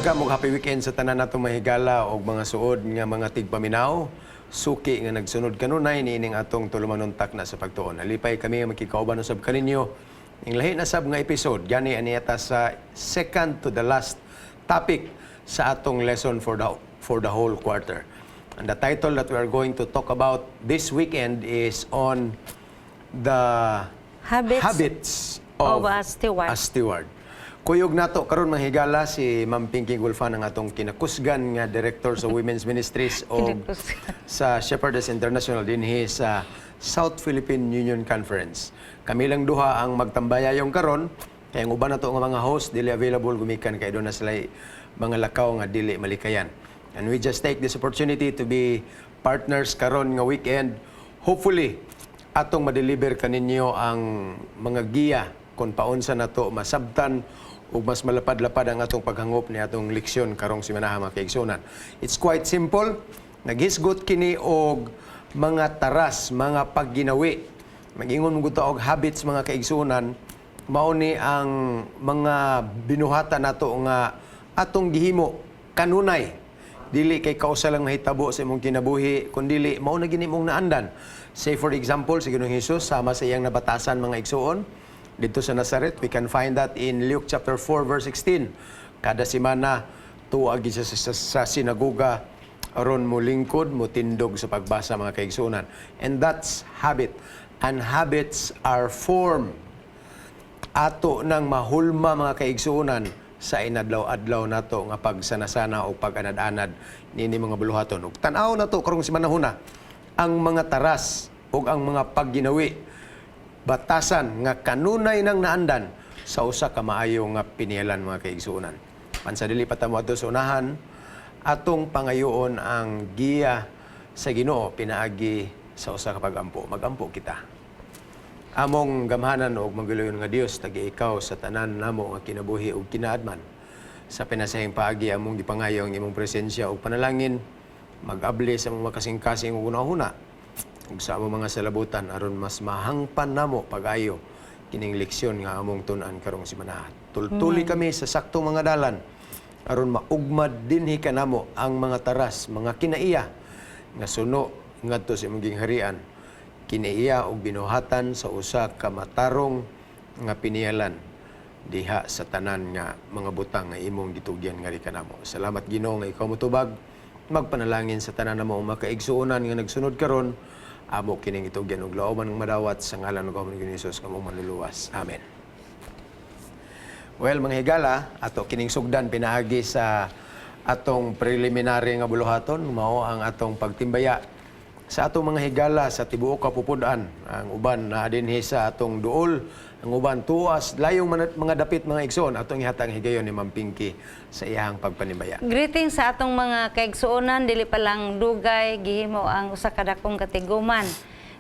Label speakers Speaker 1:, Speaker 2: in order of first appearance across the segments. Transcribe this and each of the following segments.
Speaker 1: Welcome ug happy weekend sa tanan natong mahigala og mga suod nga mga tigpaminaw. Suki nga nagsunod kanunay niining atong tulumanon Takna sa Pagtuon. Nalipay kami nga makikauban usab kaninyo. Ning lahi na sab nga episode gani ani ta sa second to the last topic sa atong lesson for the whole quarter. And the title that we are going to talk about this weekend is on the
Speaker 2: habits
Speaker 1: habits of
Speaker 2: of a steward.
Speaker 1: A steward. Kuyog nato karon, mga higala, si Ma'am Pinky Gulfan, ang atong kinakusgan nga director sa Women's Ministries o
Speaker 2: Kinakusgan.
Speaker 1: Sa Shepherdess International dinhi sa South Philippine Union Conference. Kami lang duha ang magtambayayong karon kay ang uban nato nga mga host dili available gumikan kay duna sila mga lakaw nga dili malikayan. And we just take this opportunity to be partners karon nga weekend. Hopefully atong ma-deliver kaninyo ang mga giya kung paunsa nato masabtan ug mas malapad-lapad ang atong paghangop ni atong leksyon karong simanaha, mga kaigsunan. It's quite simple. Naghisgot kini og mga taras, mga pagginawi. Mag-ingon mo og habits, mga kaigsunan, mao ni ang mga binuhatan nato nga atong gihimo kanunay, dili kay kausa lang mahitabo sa imong kinabuhi, kundili mao na gini mong naandan. Say for example, si Ginoong Hesus sama sa iyang nabatasan, mga igsuon, didto sa Nazaret. We can find that in Luke chapter 4 verse 16. Kada semana tuag siya sa sinagoga aron mo lingkod, mo tindog sa pagbasa, mga kaigsuonan. And that's habit. And habits are formed, ato nang mahulma, mga kaigsuonan, sa inadlaw-adlaw nato nga pagsanasana o pag-anad-anad nini mga buluhaton. Ug tan-aw nato karong simanahuna ang mga taras ug ang mga pagginawi, batasan nga kanunay nang naandan sa usa ka maayo nga piniyalan, mga kaigsuonan. Pansa dili pa ta moadto sa unahan, atong pangayoon ang giya sa Ginoo pinaagi sa usa ka pagampo. Magampo kita. Among gamhanan og maguloyon nga Dios, tagi ikaw sa tanan namo nga kinabuhi ug kinaadman. Sa pinasahing paagi among gipangayo ang imong presensya ug panalangin mag-abli sa among makasingkasing ug hunahuna ug sa among mga salabutan aron mas mahangpan namo pag-ayo kining leksyon nga among tun-an karong simana. Tultuli kami sa saktong mga dalan aron maugmad dinhi kanamo ang mga taras, mga kinaiya nga suno ngadto sa imong gingharian, kinaiya og binuhatan sa usa ka matarong nga piniyalan diha sa tanan nga mga butang nga imong gitugyan ngali kanamo. Salamat, Ginoo, nga ikaw motubag. Magpanalangin sa tanan namo makaigsuonan nga nagsunod karon. Amo kining itugyan og lauman ng madawat sa ngalan ng Ginoong Hesus nga among manluluwas. Amen. Well, mga higala, ato kining sugdan pinaagi sa atong preliminary nga buluhaton, mao ang atong pagtimbaya sa atong mga higala sa tibuok kapupud-an. Ang uban naa dinhi sa atong duol, ang uban tuas, layong mga dapit, mga igsoon, atong ihatag higayon ni Ma'am Pinky sa iyang pagpanimbaya.
Speaker 2: Greetings sa atong mga kaigsuonan. Dili pa lang dugay gihimo ang usa ka dakong katiguman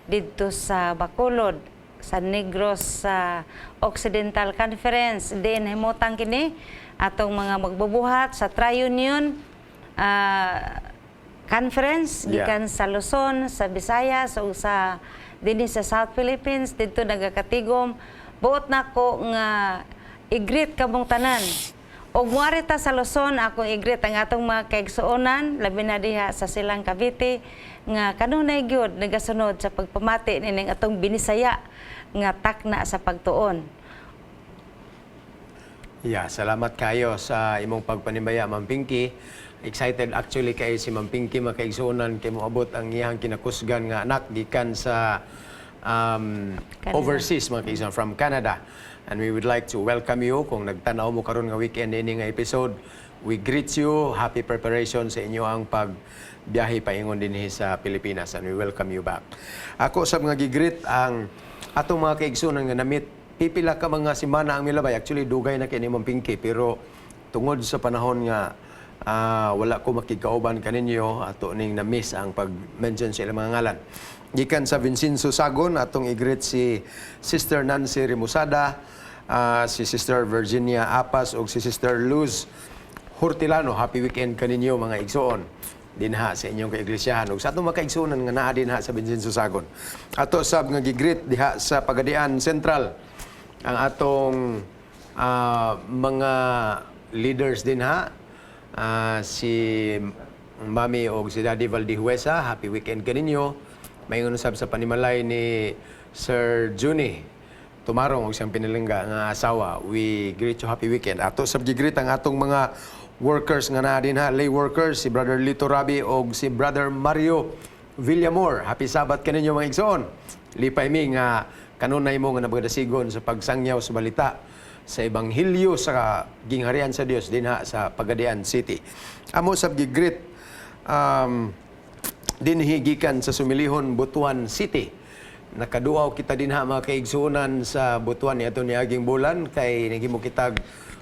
Speaker 2: didto sa Bacolod sa Negros sa Occidental Conference. Din himutang kini atong mga magbubuhat sa Tri-Union Conference gikan sa Luzon, sa Visayas ug sa dinhi sa South Philippines didto nagakatigom. Buot nako nga i-greet kamong tanan. Ug muari ta sa Luzon, akong i-greet ang atong mga kaigsuonan labi na diha sa Silang, Cavite nga kanunay gyud nagasunod sa pagpamati nining atong Binisaya nga Takna sa Pagtuon.
Speaker 1: Yeah, salamat kayo sa imong pagpanimbaya, Ma'am Pinky. Excited actually kay si Ma'am Pinky, mga kaigsuonan, kay moabot ang iyang kinakusgan nga anak gikan sa
Speaker 2: Canada.
Speaker 1: Overseas, mga kaigsuonan, from Canada. And we would like to welcome you kung nagtanaw mo karon nga weekend ini nga episode. We greet you. Happy preparation sa inyo ang pagbiyahe paingon dinhi sa Pilipinas and we welcome you back. Ako sa mga gi-greet ang atong mga kaigsuonan nga na-meet pipila ka mga semana ang milabay. Actually, dugay na kay ni Ma'am Pinky, pero tungod sa panahon nga wala ko makigkauban kaninyo, ato ning na-miss ang pag-mention sa ilang mga ngalan. Gikan sa Vincenzo Sagon, atong i-greet si Sister Nancy Rimusada, si Sister Virginia Apas ug si Sister Luz Hortilano. Happy weekend kaninyo, mga igsoon, dinha sa inyong kaiglisyahan ug sa atong mga kaigsuonan nga naa dinha sa Vincenzo Sagon. Ato sab nga gi-greet diha sa Pagadian Central ang atong mga leaders dinha. Si Mami og si Daddy Valdihuesa, happy weekend kaninyo. Maingon usab sa panimalay ni Sir Juni Tumarong og siyang pinalangga nga asawa. We greet you, happy weekend. Ato sab gi-greet ang atong mga workers nga naa dinha, lay workers, si Brother Lito Rabi og si Brother Mario Villamor. Happy Sabbath kaninyo, mga igsoon. Lipay mi nga kanunay mo nga nabagadasigon sa pagsangyaw sa balita sa ebanghelyo sa gingharian sa Dios dinha sa Pagadian City. Amo sab gi-greet dinhi gikan sa Sumilihon, Butuan City. Nakaduaw kita dinha, mga kaigsuonan, sa Butuan niadto niaging bulan kay naghimo kitag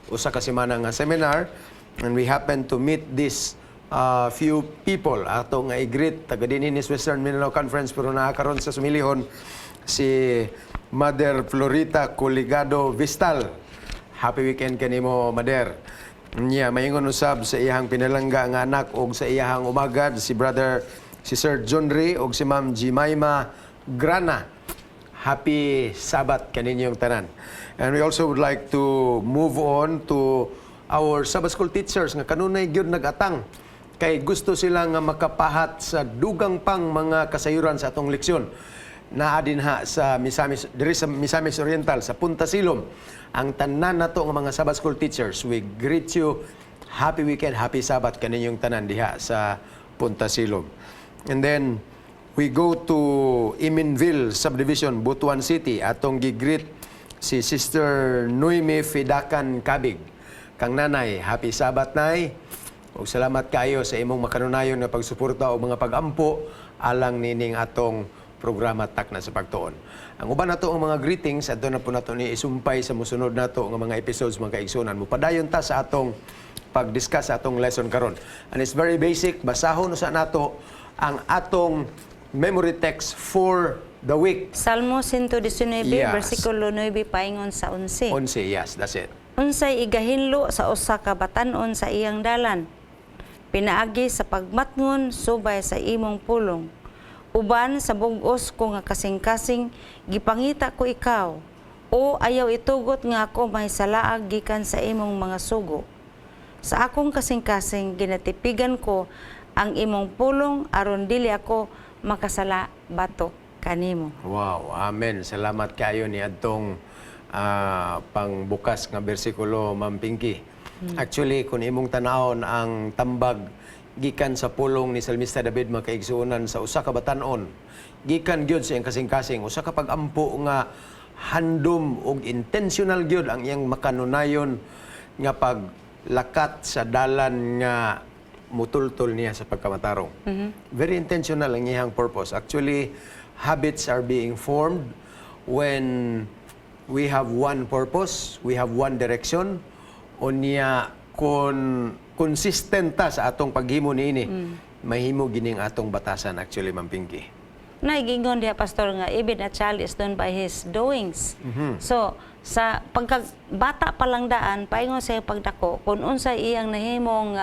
Speaker 1: usa ka semana nga seminar and we happen to meet this few people. Ato nga i-greet taga dinhi ni Western Mindanao Conference pero naa karon sa Sumilihon, si Mother Florita Coligado Vistal. Happy weekend kanimo, Mother. Nya, maingon usab sa iyahang pinalangga nga anak og sa iyahang umagad, si brother si Sir John Ray og si Ma'am Jemima Grana. Happy Sabbath kaninyong tanan. And we also would like to move on to our Sabbath school teachers nga kanunay gyud nagatang kay gusto sila nga makapahat sa dugang pang mga kasayuran sa atong leksyon. Naa dinha sa Misamis, diri sa Misamis Oriental, sa Punta Silom, ang tanan nato nga mga Sabbath school teachers, we greet you, happy weekend, happy Sabbath kaninyong tanan diha sa Punta Silom. And then we go to Iminville Subdivision, Butuan City. Atong gi-greet si Sister Noemi Fidakan Kabig. Kang nanay, happy Sabbath, nay. Ug salamat kayo sa imong makanunayon nga pagsuporta o mga pagampo alang nining atong programa Takna sa Pagtuon. Ang uban nato ang mga greetings adto na po nato ni isumpay sa mosunod nato nga mga episodes, mga kaigsunan. Mupadayon ta sa atong pag-discuss sa atong lesson karon. And it's very basic, basahon usa nato ang atong memory text for the week.
Speaker 2: Salmo 119, versikulo 9 paingon sa 11.
Speaker 1: 11, yes, that's it.
Speaker 2: Unsay igahinlo sa usa ka batan-on sa iyang dalan? Pinaagi sa pagmatngon subay sa imong pulong. Uban sa bug-os ko nga kasing-kasing, gipangita ko ikaw. O ayaw itugot nga ako mahisalaag gikan sa imong mga sugo. Sa akong kasing-kasing, ginatipigan ko ang imong pulong aron dili ako makasala batok kanimo.
Speaker 1: Wow, amen. Salamat kayo ni adtong pangbukas nga bersikulo, Ma'am Pinky. Actually, kung imong tanawon ang tambag gikan sa pulong ni Salmista David, mga kaigsuonan, sa usa ka batan-on, gikan gyud sa iyang kasing-kasing, usa ka pag-ampo nga handom og intentional gyud ang iyang makanunayon nga paglakat sa dalan nga mutultol niya sa pagkamatarong. Very intentional ang iyang purpose. Actually, habits are being formed when we have one purpose, we have one direction, unya kung consistent ta sa atong paghimo niini, mahimo gining atong batasan actually, Ma'am Pinky.
Speaker 2: Naigingon diha, Pastor, nga even a child is known by his doings. So, sa pagka bata pa lang daan, paingon sa iyang pagdako, kung unsa iyang nahimong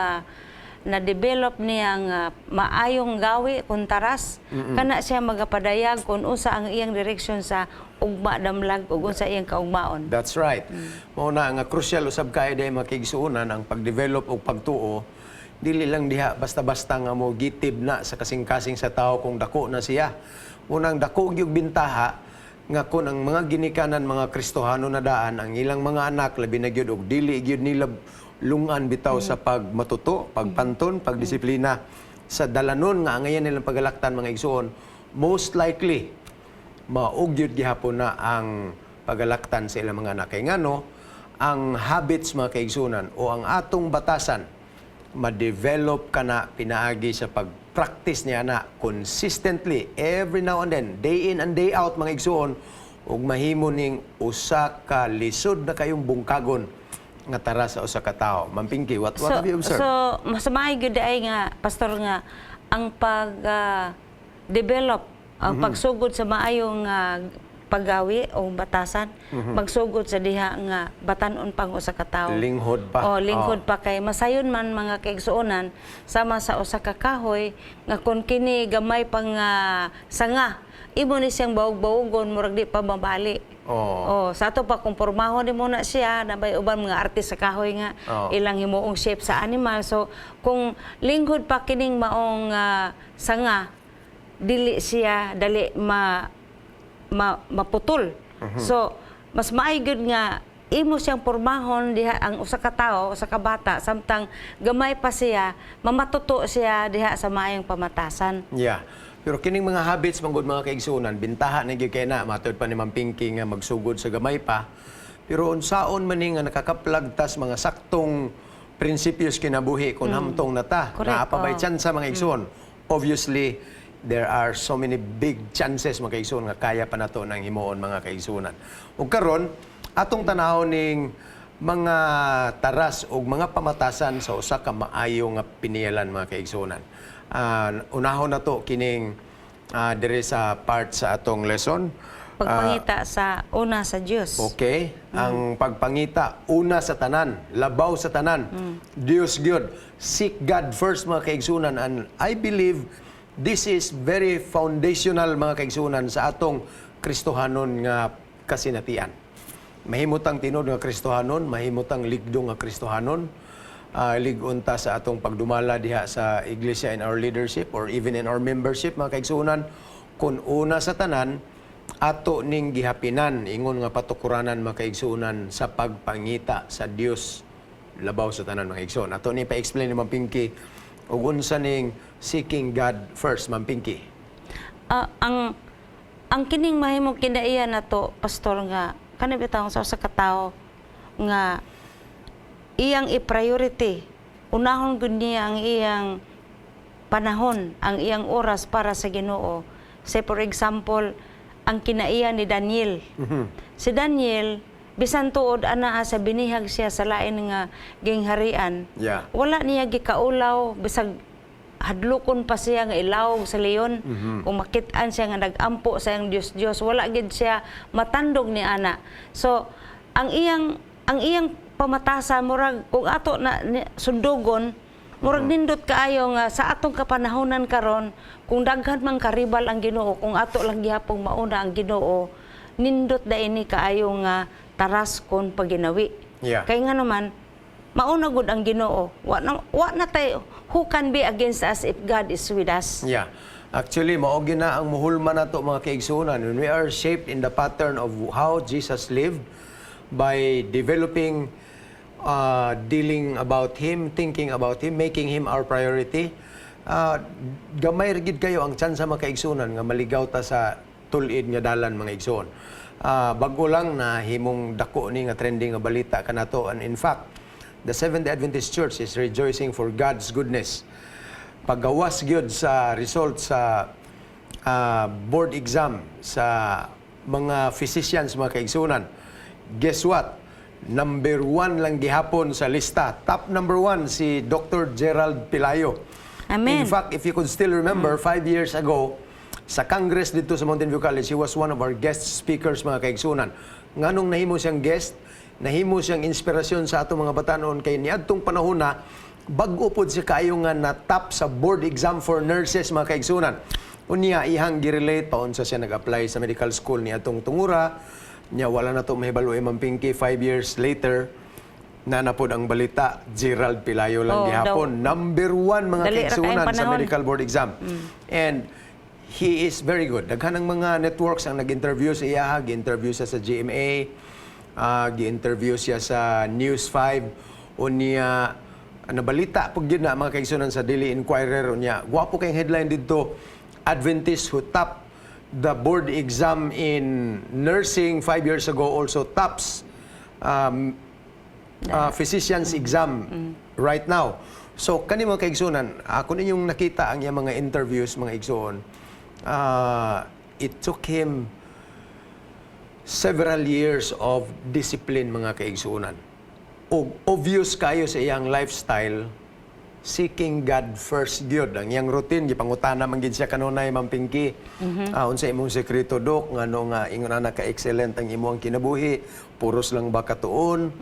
Speaker 2: na-develop niyang maayong gawi kung taras, kana siya magapadayag kung unsa ang iyang direksyon sa ugma damlag ug unsa iyang kaugmaon.
Speaker 1: That's right. Mao na nga crucial usab kaayo diay, mga kaigsuonan, ang pag-develop og pagtuo. Dili lang diha basta-basta nga mo gitib na sa kasing-kasing sa tao kung dako na siya. Unang dako gyud bintaha nga kung ang mga ginikanan mga Kristohano na daan ang ilang mga anak, labi na gyud og dili gyud nila lungan bitaw sa pagmatuto, pagpanton, pagdisiplina sa dalanon nga angayan nilang pagalaktan, mga igsuon, most likely maugyod gihapon na ang pagalaktan sa ilang mga anak. Kay ngano, ang habits, mga kaigsunan, o ang atong batasan, ma-develop ka na pinaagi sa pag-practice niya na consistently, every now and then, day in and day out, mga igsuon, ug mahimo ning usa ka lisod na kayong bungkagon nga tara sa usa ka tawo. Ma'am Pinky, what have you observed?
Speaker 2: So, mas maayo gyud ay nga, Pastor, nga ang pag develop, ang pagsugod sa maayong paggawi o batasan, magsugod sa diha nga batan-on pang usa ka tawo.
Speaker 1: Linghod pa.
Speaker 2: Oh, linghod pa kay masayon man, mga kaigsuonan, sama sa usa ka kahoy nga kung kini gamay pang sanga, imo ni siyang bawog-bawogon, murag di pa mabali. Oh, sa ato pa kung pormahon nimo na siya, nabay uban mga artist sa kahoy nga ilang himuong shape sa animal. So kung linghod pa kining maong sanga, dili siya dali ma maputol. So mas maayo gyud nga imo siyang pormahon diha ang usa ka tawo, usa ka bata, samtang gamay pa siya, mamatuto siya diha sa maayong pamatasan.
Speaker 1: Yeah. Pero kining mga habits manggod, mga kaigsuonan, bintaha na gyud kay na matod pa ni Ma'am Pinky nga magsugod sa gamay pa. Pero unsaon man ni nga nakakaplagtas mga saktong prinsipyos kinabuhi kung hamtong na ta, naa pa bay tsansa, mga igsoon? Obviously, there are so many big chances, mga kaigsoon, nga kaya pa nato nang himuon, mga kaigsuonan. Ug karon atong tanawon ning mga taras o mga pamatasan sa usa ka maayo nga piniyalan, mga kaigsuonan. Unahon na to kining diri sa part sa atong lesson.
Speaker 2: Pagpangita sa una sa Dios.
Speaker 1: Okay, ang pagpangita una sa tanan, labaw sa tanan. Dios gyud. Seek God first, mga kaigsuonan, and I believe this is very foundational, mga kaigsuonan, sa atong Kristohanon nga kasinatian. Mahimutang tinuod nga Kristohanon, mahimutang ligdo nga Kristohanon. Lig-on ta sa atong pagdumala diha sa iglesia in our leadership or even in our membership, mga kaigsuonan, kung una sa tanan ato ning gihapinan ingon nga patukuranan, mga kaigsuonan, sa pagpangita sa Dios labaw sa tanan, mga igsoon. Ato ni pa-explain ni Ma'am Pinky ug unsa ning seeking God first, Ma'am Pinky.
Speaker 2: Ang kining mahimong kinaiya nato, Pastor, nga kani bitaw sa usa ka tawo nga iyang i-priority, unahon gud niya ang iyang panahon, ang iyang oras para sa Ginoo. Say for example, ang kinaiya ni Daniel. Si Daniel, bisan tuod anaa sa binihag siya sa lain nga gingharian, wala niya gikaulaw bisag hadlokon pa siya nga ilawog sa leon. Kung makit-an siya nga nagampo sa iyang Dios Dios, wala gid siya matandog ni ana. So ang iyang pamatasa, murag kung ato na sundugon, murag nindot kaayo nga sa atong kapanahonan karon, kung daghan man karibal ang Ginoo, kung ato lang gihapong mauna ang Ginoo, nindot da ini kaayo nga taras kon paginawi. Kay nga naman mauna gud ang Ginoo. Wa na tay, who can be against us if God is with us?
Speaker 1: Yeah. Actually, mao gyud na ang muhulma nato, mga kaigsuonan, when we are shaped in the pattern of how Jesus lived by developing, dealing about Him, thinking about Him, making Him our priority. Gamay ra gid kayo ang tsansa, mga kaigsuonan, nga maligaw ta sa tul-id nga dalan, mga igsoon. Bago lang na himong dako ni nga trending nga balita kanato, and in fact, the Seventh Adventist Church is rejoicing for God's goodness. Paggawas gyud sa result sa board exam sa mga physicians, mga kaigsuonan. Guess what? Number one lang gihapon sa lista. Top number one si Dr. Gerald Pelayo.
Speaker 2: Amen.
Speaker 1: In fact, if you could still remember, 5 years ago, sa Congress dito sa Mountain View College, he was one of our guest speakers, mga kaigsuonan. Nganong nahimo siyang guest, nahimo siyang inspirasyon sa atong mga batanon kay niadtong panahon na bag-o pod siya kaayo nga na-top sa board exam for nurses, mga kaigsuonan. Unya ihang girelate pa unsa siya nag-apply sa medical school ni atong tungura. Nya wala na to mahibalo eh, Ma'am Pinky, 5 years later, na napod ang balita, Gerald Pelayo lang gihapon. Number one, mga
Speaker 2: Dali ra
Speaker 1: kaigsuonan,
Speaker 2: kayong
Speaker 1: sa
Speaker 2: panahon.
Speaker 1: medical board exam. And he is very good. Daghan ng mga networks ang nag-interview sa iya, gi-interview siya sa GMA, gi-interview siya sa News 5, unya nabalita pag yun na, mga kaigsuonan, sa Daily Inquirer. Unya gwapo kayong headline dito, "Adventist who top the board exam in nursing 5 years ago also tops physician's exam right now." So, kani, mga kaigsuonan, ako ninyong nakita ang iyang mga interviews, mga igsoon. It took him several years of discipline, mga kaigsuonan. O, obvious kayo sa iyang lifestyle. Seeking God first gyud. Ang iyang routine, gipangutana man gid siya kanunay, Ma'am Pinky. "Unsa imong sekreto, Dok, ngano nga ingon ana ka excellent ang imong kinabuhi? Puros lang ba katuon?"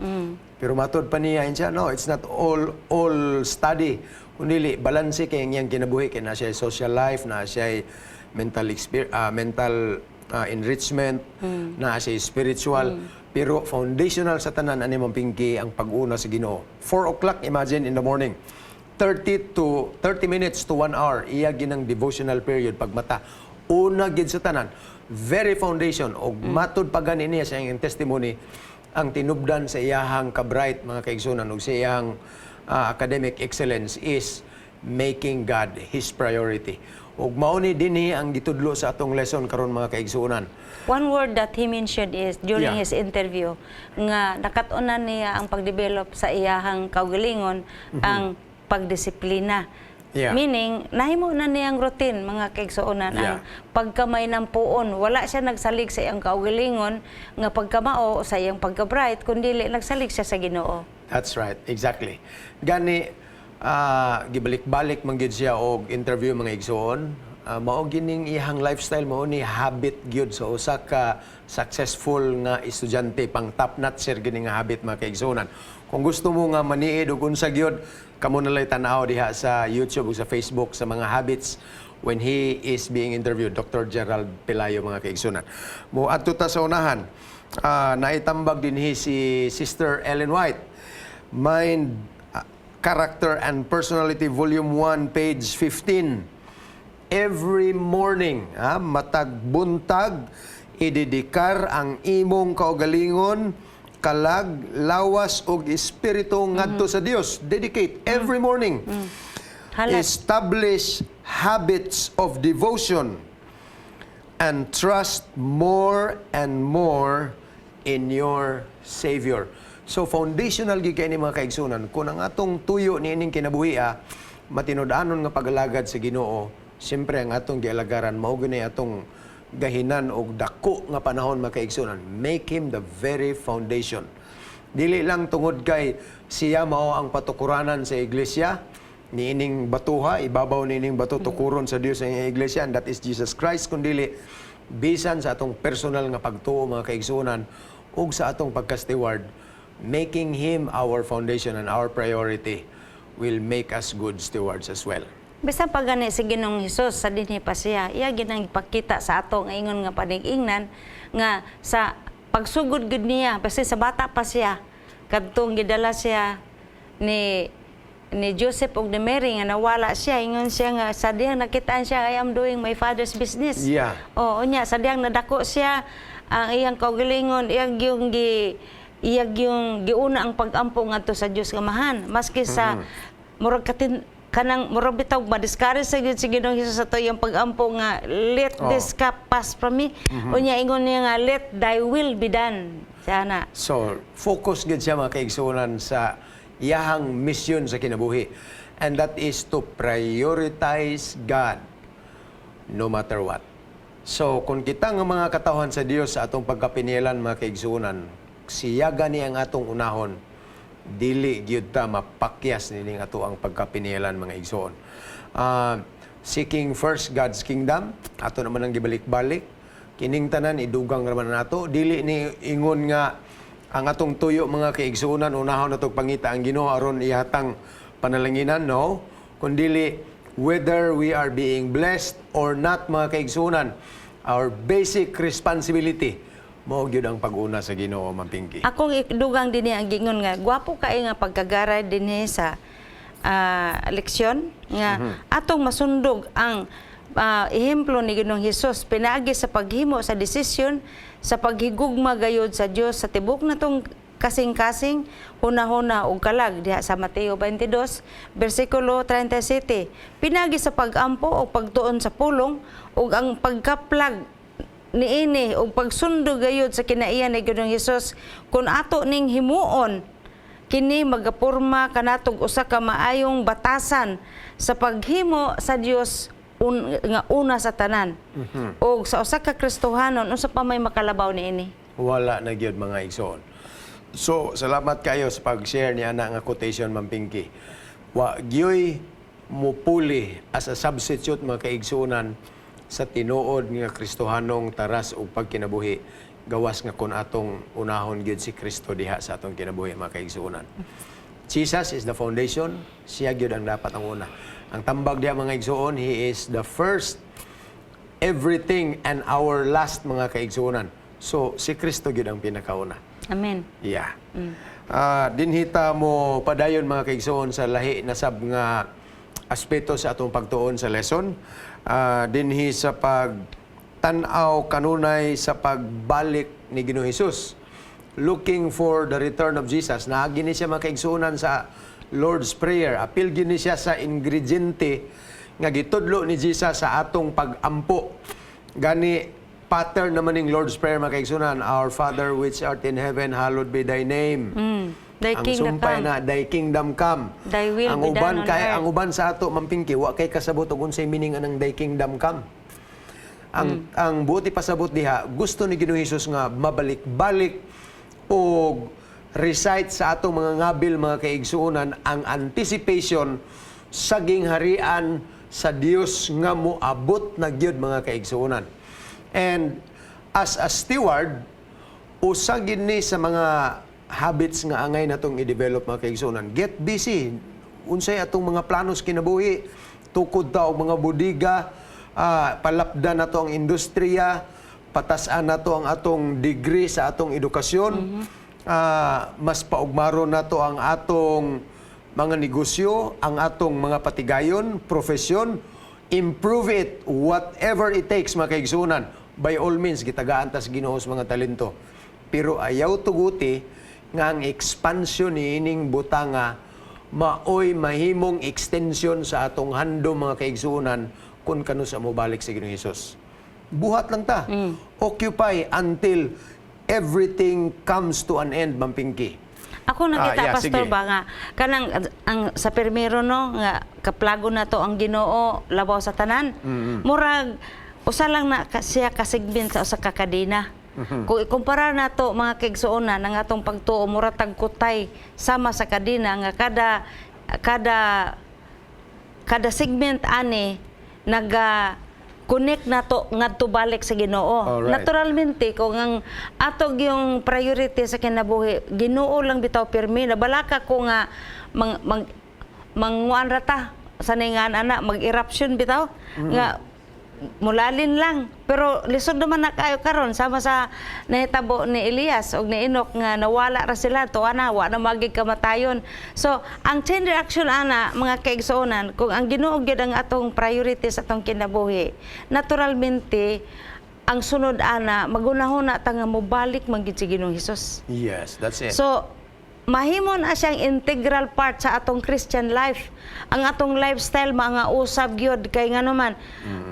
Speaker 1: Pero matod pa niya siya, no, it's not all study. Kundi balanse kay ang iyang kinabuhi, kay na siya social life, na siya mental enrichment, na siya spiritual. Pero foundational sa tanan ani, Ma'am Pinky, ang pag-una sa Ginoo. 4 o'clock, imagine, in the morning. 30 to 30 minutes to 1 hour iya ginang devotional period pagmata. Una gid sa tanan, very foundation. Og matud pa gani niya sa iyang testimony, ang tinubdan sa iyahang ka-bright, mga kaigsunan, ug sa iyahang academic excellence is making God his priority. Ug mao ni dinhi ang gitudlo sa atong lesson karon, mga kaigsunan.
Speaker 2: One word that he mentioned is during his interview nga nakat-unan niya ang pagdevelop sa iyahang kaugalingon, ang pagdisiplina. Meaning, nahimo na niyang routine, mga kaigsuonan, ang pagkamay ng puon. Wala siya nagsalig sa iyang kaugalingon nga pagkamao sa iyang pagka-bright, kundi nagsalig siya sa Ginoo.
Speaker 1: That's right, exactly. Gani gibalik-balik man gyud siya og interview, mga igsoon. Mao gining iyang lifestyle, mao ni habit gyud sa usa ka successful nga estudyante, pang top notcher gini nga habit, mga kaigsuonan. Kung gusto mo nga maniid og unsa gyud, kamo na lay tan-aw diha sa YouTube ug sa Facebook sa mga habits when he is being interviewed, Dr. Gerald Pelayo, mga kaigsunan. Mo adto ta sa unahan. Naitambag dinhi si Sister Ellen White. Mind, Character and Personality, Volume 1, page 15. Every morning, ha, matag buntag, idedikar ang imong kaugalingon, kalag, lawas ug espiritu ngadto sa Dios. Dedicate every morning.
Speaker 2: Halat.
Speaker 1: Establish habits of devotion and trust more and more in your Savior. So foundational gyud kay ni, mga kaigsunan, kung ang atong tuyo niining kinabuhi matinud-anon nga pag-alagad sa Ginoo, siyempre ang atong gialagaran mao gyud ni atong gahinan og dako nga panahon, mga kaigsunan. Make him the very foundation. Dili lang tungod kay siya mao ang patukuranan sa iglesia, niining batuha, ibabaw niining bato tukuron sa Dios ang iglesia, and that is Jesus Christ, kundili bisan sa atong personal nga pagtuo, mga kaigsuonan, ug sa atong pagka-steward, making him our foundation and our priority will make us good stewards as well.
Speaker 2: Bisan pa gani si Ginoong Hesus sa dinhi pa siya, iya ginang ipakita sa ato nga ingon nga panig-ingnan nga sa pagsugod gud niya, basta sa bata pa siya, kadtong gidala siya ni Joseph ug ni Mary nga nawala siya, ingon siya nga sa diyang nakitaan siya, "I am doing my father's business." Oh, unya sa diyang nadako siya, ang iyang kaugalingon, iyang yung giuna ang pag-ampo ngadto sa Dios nga Amahan. Maski sa murag katin kanang murag bitaw ma-discourage sa gyud si Ginoong Hesus sa iyang pag-ampo nga, "Let this cup pass from me." Unya ingon niya nga, "Let thy will be done." Sana.
Speaker 1: So, focus gid siya, mga kaigsuonan, sa iyahang mission sa kinabuhi. And that is to prioritize God no matter what. So, kung kita nga mga katawhan sa Dios sa atong pagkapinilan, mga kaigsuonan, siya gani ang atong unahon, dili gyud ta mapakyas nining ato ang pagkapinilan, mga igsoon. Seeking first God's kingdom, ato naman ang gibalik-balik, kining tanan idugang raman nato. Dili ni ingon nga ang atong tuyo, mga kaigsuonan, unahon nato pangita ang Ginoo aron ihatang panalanginan, no, kundili whether we are being blessed or not, mga kaigsuonan, our basic responsibility mao gyud ang pag-una sa Ginoo, Ma'am Pinky.
Speaker 2: Akong idugang dinhi ang gingon nga gwapo kay nga pagkagaray dinhi sa leksyon nga atong masundog ang ehemplo ni Ginoong Hesus pinaagi sa paghimo sa desisyon sa paghigugma gayud sa Dios sa tibok natong kasing-kasing, hunahuna ug kalag diha sa Mateo 22 bersikulo 37, pinaagi sa pagampo o pagtuon sa pulong ug ang pagkaplag niini ug pagsundog gayud sa kinaiyan ni Ginoong Hesus. Kung ato ning himuon kini, magapurma kanatog usa ka maayong batasan sa paghimo sa Dios nga una sa tanan. Ug sa usa ka Kristohanon, unsa pa may makalabaw niini?
Speaker 1: Wala na gyud, mga igsoon. So, salamat kayo sa pag-share ni ana nga quotation, Ma'am Pinky. Wa gyoy mupuli as a substitute, mga kaigsuonan, sa tinuod nga Kristohanong taras ug pagkinabuhi gawas nga kun atong unahon gyud si Kristo diha sa atong kinabuhi, mga kaigsuonan. Jesus is the foundation, siya gyud ang dapat ang una. Ang tambag diha, mga igsuon, He is the first everything and our last, mga kaigsuonan. So si Kristo gyud ang pinakauna.
Speaker 2: Amen.
Speaker 1: Yeah. Dinhi ta mo padayon, mga kaigsoon, sa lahi na sab nga aspeto sa atong pagtuon sa lesson. Dinhi sa pagtan-aw kanunay sa pagbalik ni Ginoong Hesus. Looking for the return of Jesus. Naagi ni siya, mga kaigsuonan, sa Lord's Prayer. Apil gyud ni siya sa ingrediente nga gitudlo ni Jesus sa atong pag-ampo. Gani pattern naman ng Lord's Prayer, mga kaigsuonan, "Our Father which art in heaven, hallowed be thy name."
Speaker 2: Thy
Speaker 1: Ang
Speaker 2: kingdom
Speaker 1: sumpay
Speaker 2: come.
Speaker 1: na, "Thy kingdom come."
Speaker 2: Thy will
Speaker 1: ang
Speaker 2: be
Speaker 1: uban
Speaker 2: done on
Speaker 1: kay
Speaker 2: earth.
Speaker 1: Ang uban sa ato, Ma'am Pinky, wa kay kasabot og unsay meaning anang "Thy kingdom come." Ang buot ipasabot diha, gusto ni Ginoong Hesus nga mabalik-balik og recite sa atong mga ngabil, mga kaigsuonan, ang anticipation sa gingharian sa Dios nga moabot na gyud, mga kaigsuonan. And as a steward, usa gyud ni sa mga habits nga angay natong i-develop, mga kaigsuonan. Get busy. Unsay atong mga planos kinabuhi? Tukod ta og mga bodega, palapdan nato ang industriya, patas-an nato ang atong degree sa atong edukasyon, mas paugmaron nato ang atong mga negosyo, ang atong mga patigayon, profesyon, improve it, whatever it takes, mga kaigsuonan. By all means, gitagaan tas Ginoo sa mga talento. Pero ayaw tuguti nga ang expansion niining butanga maoy mahimong extension sa atong handom, mga kaigsuonan, kung kanusa mo balik si Ginoong Hesus. Buhat lang ta. Occupy until everything comes to an end, Ma'am Pinky.
Speaker 2: Ako nakita, Pastor,
Speaker 1: sige.
Speaker 2: Ba nga kanang ang sa permero, no, nga kaplago na to ang Ginoo labaw sa tanan. Murag usa lang na siya ka segment sa usa ka kadena. Kung ikumpara nato, mga kaigsuonan, ang atong pagtuo mura tag kutay sama sa kadena nga kada kada kada segment ani naga connect nato ngadto balik sa Ginoo. Naturalmente, kung ang ato yung priority sa kinabuhi Ginoo lang bitaw pirmi, nabalaka ko nga mang, mang manguan ra ta sa ningan ana, mag-eruption bitaw nga mulalin lang, pero lisod naman na kayo karon, sama sa nahitabo ni Elias ug ni Enoch nga nawala ra sila to ana, wa na magig kamatayon. So ang chain reaction ana, mga kaigsuonan, kung ang Ginoo gyud ang atong priority sa atong kinabuhi, naturalmente ang sunod ana, magunahuna ta nga mobalik man gyud si Ginoong Hesus.
Speaker 1: Yes, that's it.
Speaker 2: So, mahimo na siyang integral part sa atong Christian life. Ang atong lifestyle mga usab gyud kay ngano man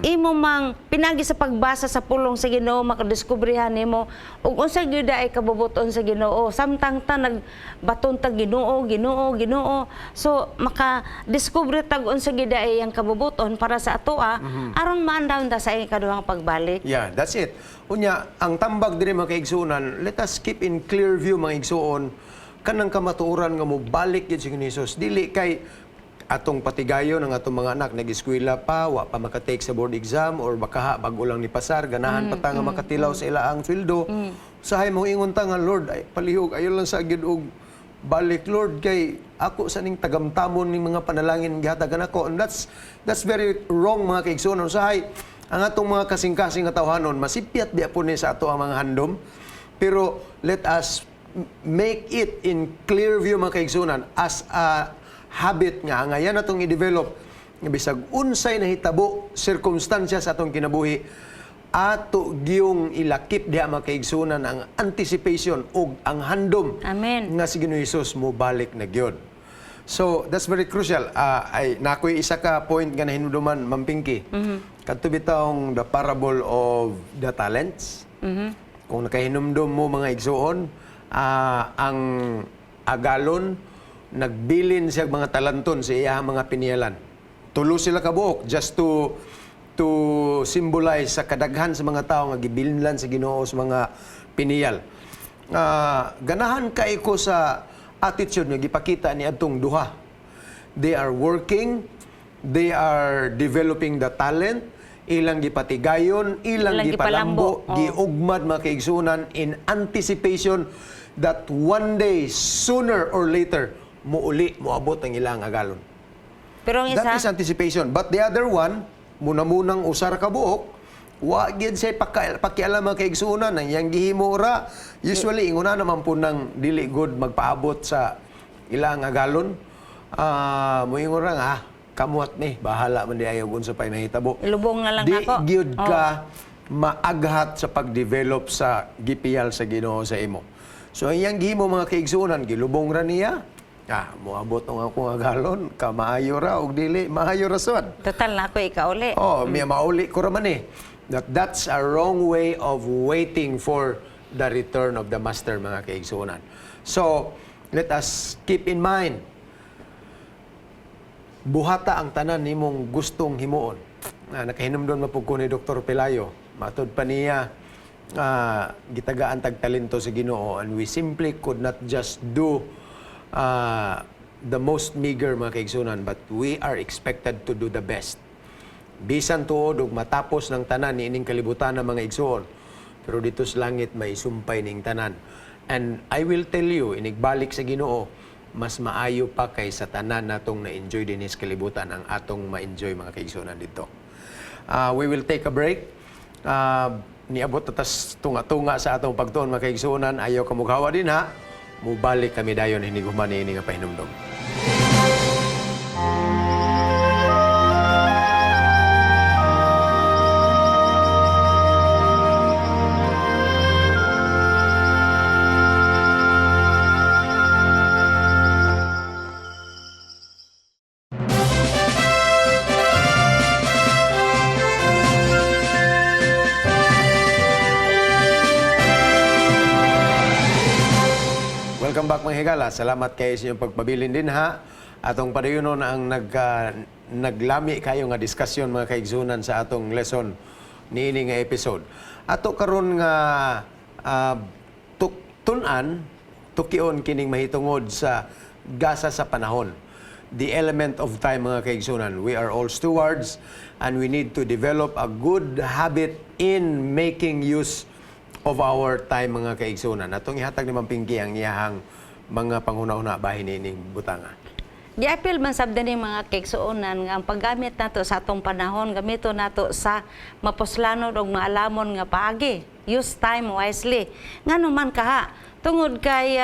Speaker 2: imo mang pinagi sa pagbasa sa pulong sa Ginoo, makadiskubrihan nimo ug unsa gyud ay kabubuton sa Ginoo samtang ta nagbaton ta Ginoo, Ginoo, Ginoo. So maka-discover tag unsa gyud ay ang kabubuton para sa atoa aron maandaw ta sa ikaduhang pagbalik.
Speaker 1: Yeah, that's it. Unya, ang tambag diri, mga kaigsuonan, let us keep in clear view, mga igsuon, kanang kamatuoran nga mobalik gyud si Ginoong Hesus. Dili kay atong patigayon ang atong mga anak nag-eskwela pa, wa pa makatake sa board exam or baka bag-o lang ni pasar, ganahan pa ta nga makatilaw sa ilaang sweldo. Usahay mo ingon ta nga, "Lord, ay palihog ayo lang sa gyud og balik, Lord, kay ako sa ning tagamtamon ning mga panalangin gihatagan ako." And that's very wrong, mga kaigsuonan. Usahay ang atong mga kasing-kasing nga tawhanon, masipyat biya po ni sa ato ang mga handom, pero let us make it in clear view, mga kaigsuonan, as a habit nga angayan atong i-develop nga bisag unsay nahitabo sirkumstansya sa atong kinabuhi, ato giyong ilakip diha, mga kaigsuonan, ang anticipation ug ang handom
Speaker 2: Amen.
Speaker 1: Nga si Ginoong Hesus mo balik na gyud. So that's very crucial. Ay nakoy isa ka point nga nahinumduman, Ma'am Pinky. Kadto bitawng the parable of the talents. Kung nakahinumdum mo, mga igsuon, ang agalon nagbilin siya mga talanton sa iyang mga piniyalan. Tulo sila kabuok just to symbolize sa kadaghan sa mga tao nga gibilinlan sa Ginoo sa mga piniyal. Ganahan kay ko sa attitude nga gipakita ni adtong duha. They are working, they are developing the talent, ilang gipatigayon, ilang,
Speaker 2: Ilang
Speaker 1: gipalambo,
Speaker 2: gipalambo, oh.
Speaker 1: giugmad, mga kaigsunan, in anticipation that one day, sooner or later, muuli, muabot ang ilang agalon.
Speaker 2: Pero ang isa,
Speaker 1: That is anticipation. But the other one, muna-munang usar ka buok, wa gyud siya pakialam, mga kaigsuonan, ang iyang gihimo ra. Usually inguna naman po nang dili good magpaabot sa ilang agalon. Ah, moingon ra nga, "Ah, kamuhat ni, bahala man di ayaw unsa pay mahitabo."
Speaker 2: Ilubong na lang
Speaker 1: Di
Speaker 2: nako.
Speaker 1: gyud
Speaker 2: Oh.
Speaker 1: ka maaghat sa pag-develop sa gipiyal sa Ginoo sa imo. So ang iyang gihimo, mga kaigsuonan, gilubong ra niya. Ah, moabot ang akong agalon, kamaayo ra og dili, maayo ra sad.
Speaker 2: Total na ako ikauli.
Speaker 1: Oh, may mauli ko ra man eh. That's a wrong way of waiting for the return of the master, mga kaigsuonan. So, let us keep in mind, buhata ang tanan nimong gustong himuon. Ah, nakahinumdon mapug ko ni Dr. Pelayo. Matod pa niya, gitagaan tag talento sa Ginoo and we simply could not just do the most meager, mga kaigsunan, but we are expected to do the best. Bisan tuod og matapos ng tanan niining kalibutan ng mga igsuon, pero dito sa langit may sumpay ning tanan. And I will tell you, inigbalik sa Ginoo, mas maayo pa kay sa tanan natong na-enjoy dinhi sa kalibutan ang atong ma-enjoy, mga kaigsuonan, dito. Ah, we will take a break. Niabot na tas tunga-tunga sa atong pagtuon, mga kaigsuonan. Ayaw kamughawa din ha. Mubalik kami dayon hinighuman niini nga pahinumdom. Welcome back, mga higala. Salamat kayo sa inyong pagpabilin din ha. Atong padayonon ang naglami kayo nga diskusyon, mga kaigsunan, sa atong lesson niini nga episode. Ato karon nga tun-an tukion kining mahitungod sa gasa sa panahon. The element of time, mga kaigsunan. We are all stewards and we need to develop a good habit in making use of our time, mga kaigsunan. Atong ihatag ni Ma'am Pinky ang iyahang mga panghuna-huna bahin niining butanga.
Speaker 2: Giapil man sab dinhi, mga kaigsuonan, nga ang paggamit nato sa atong panahon gamito nato sa mapuslanon og maalamon nga paagi. Use time wisely. Ngano man kaha? Tungod kay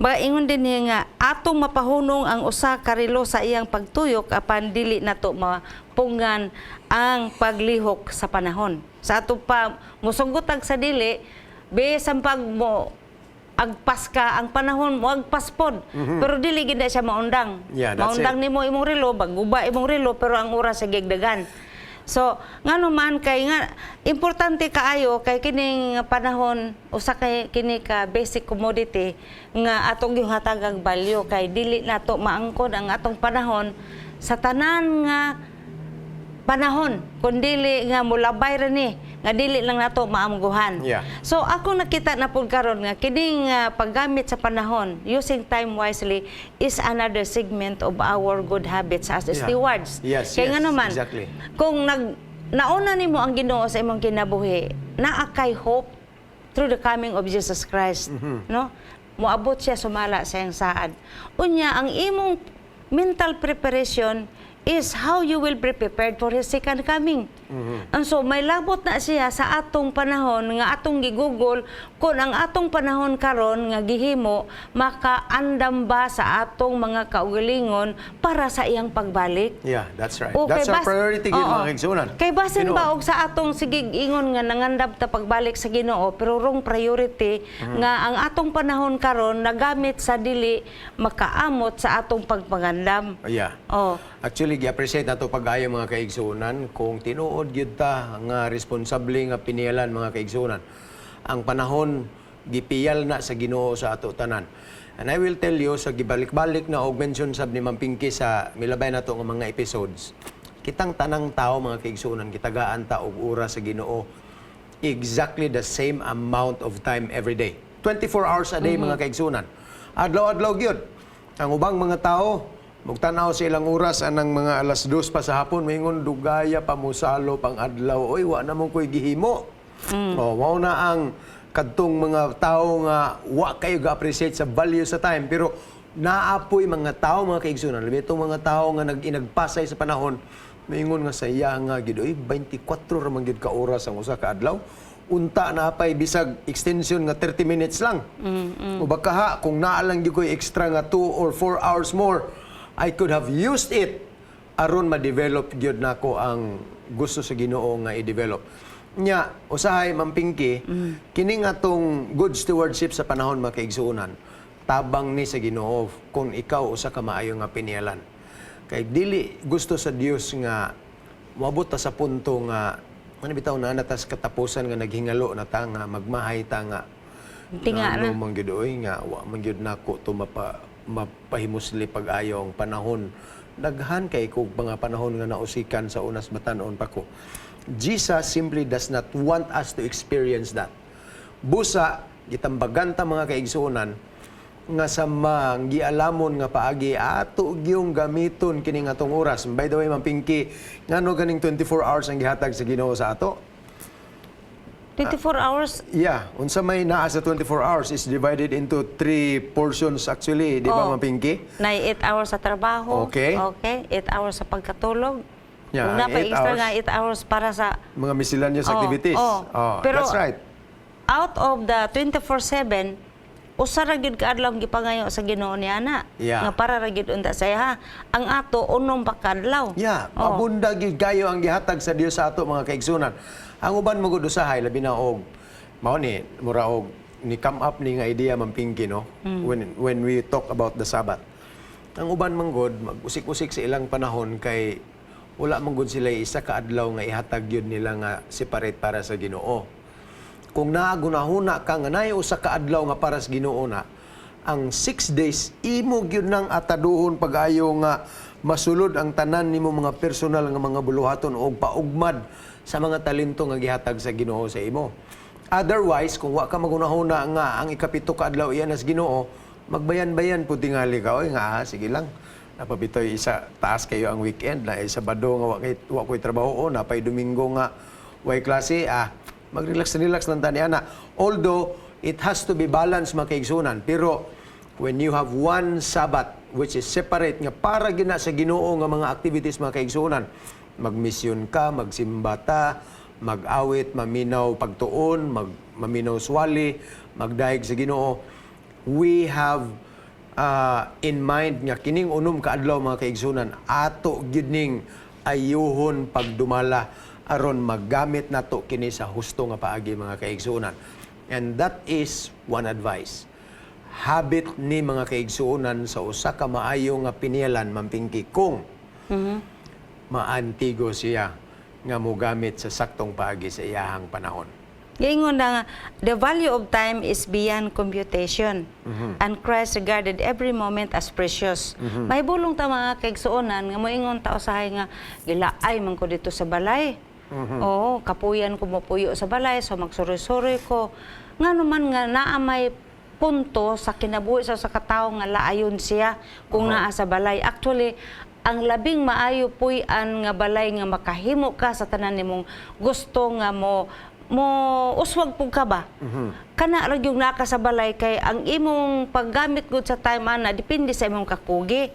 Speaker 2: ingon din niya nga atong mapahunong ang usa ka relo sa iyang pagtuyok apan dili nato mapungan ang paglihok sa panahon. Sa ato pa musugotag sa dili bisan pag mo agpas ka ang panahon mo agpas pod. Pero dili gid na siya maundang.
Speaker 1: Yeah, that's
Speaker 2: Maundang
Speaker 1: it.
Speaker 2: nimo imong relo, magguba imong relo, pero ang oras sa gigdagan. So, ngano man kay nga importante kaayo kay kining panahon usa kay kini ka basic commodity nga atong gihatagag value kay dili nato maangkon ang atong panahon sa tanan nga panahon kun dili nga mulabay ra ni nga dili lang nato maamguhan. So ako nakita na pud karon nga kining paggamit sa panahon, using time wisely, is another segment of our good habits as stewards. Kay ngano man, kung nag nauna nimo ang Ginoo sa imong kinabuhi, naa kay hope through the coming of Jesus Christ, no? Moabot siya sumala sa iyang saad. Unya ang imong mental preparation is how you will be prepared for His second coming. And so may labot na siya sa atong panahon nga atong gigugol kung ang atong panahon karon nga gihimo makaandam ba sa atong mga kaugalingon para sa iyang pagbalik.
Speaker 1: Yeah, that's right.
Speaker 2: Okay,
Speaker 1: That's our priority gid,
Speaker 2: Oo.
Speaker 1: mga kaigsuonan.
Speaker 2: Kay basin
Speaker 1: Tinuod.
Speaker 2: ba og sa atong sige ingon nga nangandam ta pagbalik sa Ginoo pero wrong priority nga ang atong panahon karon nagamit sa dili makaamot sa atong pagpangandam.
Speaker 1: Yeah.
Speaker 2: Oh.
Speaker 1: Actually, gi-appreciate nato pag-ayo, mga kaigsuonan, kung tinuod gyud ta nga responsable nga piniyalan, mga kaigsuonan. Ang panahon gipiyal na sa Ginoo sa ato tanan. And I will tell you sa gibalik-balik na og mention sab ni Ma'am Pinky sa milabay nato nga mga episodes. Kitang tanang tao, mga kaigsuonan, gitagaan ta og oras sa Ginoo exactly the same amount of time every day. 24 hours a day, mga kaigsuonan. Adlaw-adlaw gyud. Ang ubang mga tao Mugtanaw sa ilang oras anang mga 2:00 pa sa hapon, moingon, "Dugaya pa musalo pang adlaw. Oy, wa na mo ko'y gihimo." Oh, mao na ang kadtong mga tao nga wa kayo ga-appreciate sa value sa time, pero naapoy mga tao, mga kaigsunan, labi itong mga tao nga nag-inagpasay sa panahon, moingon nga sa iya nga gid, "Oy, 24 ra man gyud ka oras ang usa ka adlaw, unta na pay bisag extension nga 30 minutes lang o baka ha, kung naa lang gyud ko'y extra nga 2 or 4 hours more, I could have used it aron ma-develop gyud nako ang gusto sa Ginoo nga i-develop." Nya, usahay, Ma'am Pinky, kini nga tong good stewardship sa panahon, mga kaigsuonan, tabang ni sa Ginoo kung ikaw usa ka maayo nga pinialan. Kay dili gusto sa Dios nga moabot ta sa punto nga ano bitaw na natas katapusan nga naghingalo na ta nga magmahay ta nga
Speaker 2: Tinga
Speaker 1: ngano
Speaker 2: na.
Speaker 1: Man gyud oy nga wa man gyud nako to mapahimusli pag-ayo ang panahon. Daghan kay kog mga panahon nga nausikan sa unas batan-on pa ko. Jesus simply does not want us to experience that. Busa gitambagan ta, mga kaigsuonan, nga sa manggialamon nga paagi ato gyung gamiton kini nga atong oras. By the way, Ma'am Pinky, ngano ganing 24 hours ang gihatag sa Ginoo sa ato?
Speaker 2: 24 hours.
Speaker 1: Yeah, unsa may naa sa 24 hours is divided into three portions actually, di ba,
Speaker 2: Oh.
Speaker 1: Ma'am Pinky?
Speaker 2: Na 8 hours sa trabaho. Okay. 8 hours sa pagkatulog.
Speaker 1: Yeah,
Speaker 2: Kung
Speaker 1: ang
Speaker 2: na
Speaker 1: 8
Speaker 2: extra
Speaker 1: hours.
Speaker 2: nga 8 hours para sa
Speaker 1: Mga miscellaneous
Speaker 2: Oh,
Speaker 1: activities.
Speaker 2: oh.
Speaker 1: Oh,
Speaker 2: Pero
Speaker 1: that's right.
Speaker 2: out of the 24/7, usa ra gyud ka adlaw ang gipangayo sa Ginoo niya na. Nga para ra gyud unta sa iya. Ang ato unom pa ka adlaw.
Speaker 1: Yeah,
Speaker 2: Oh.
Speaker 1: mabunda gyud kayo ang gihatag sa Dios sa ato, mga kaigsunan. Ang uban mo gud usahay, labi na og mao ni mura og ni come up ni nga idea, Ma'am Pinky, no, when we talk about the Sabbath. Ang uban man gud mag-usik-usik sa ilang panahon kay wala man gud sila isa ka adlaw nga ihatag gyud nila nga separate para sa Ginoo. Kung naagunahuna ka nga naay usa ka adlaw nga para sa Ginoo na, ang 6 days imo gyud nang ataduhon pag-ayo nga masulod ang tanan nimo mga personal nga mga buluhaton og paugmad sa mga talento nga gihatag sa Ginoo sa imo. Otherwise, kung wa ka magunahuna nga ang 7 ka adlaw iyan sa Ginoo, magbayan-bayan po tingali ka, "Oy nga, ah, sige lang. Napabitoy isa taas kayo ang weekend na Sabado nga wa kay wa ko'y trabaho o napay Domingo nga way klase, ah, mag-relax relax lang tani ana." Although it has to be balanced, mga kaigsunan, pero when you have one Sabbath which is separate nga para gina sa Ginoo nga mga activities, mga kaigsunan, magmisyon ka, magsimba ta, mag-awit, maminaw pagtuon, maminaw swali, magdayeg sa Ginoo, we have in mind nga kining 6 ka adlaw, mga kaigsunan, ato gyud ning ayuhon pagdumala aron maggamit nato kini sa husto nga paagi, mga kaigsunan. And that is one advice. Habit ni, mga kaigsuonan, sa usa ka maayo nga pinialan, Ma'am Pinky, kung maantigo siya nga mogamit sa saktong paagi sa iyahang panahon.
Speaker 2: Giingon na nga, the value of time is beyond computation. And Christ regarded every moment as precious. Mahibulong ta, mga kaigsuonan, nga moingon ta usahay nga gilaay man ko dito sa balay. Oo, kapuyan ko mopuyo sa balay, so magsuroy-suroy ko. Nga naman nga naa may punto sa kinabuhi sa katawo nga laayon siya kung naa sa balay. Actually, ang labing maayo puy-an nga balay nga makahimo ka sa tanan nimong gusto nga mo mo uswag pug ka ba. Kana ra gyud naa ka sa balay kay ang imong paggamit gud sa time ana depende sa imong kakugi.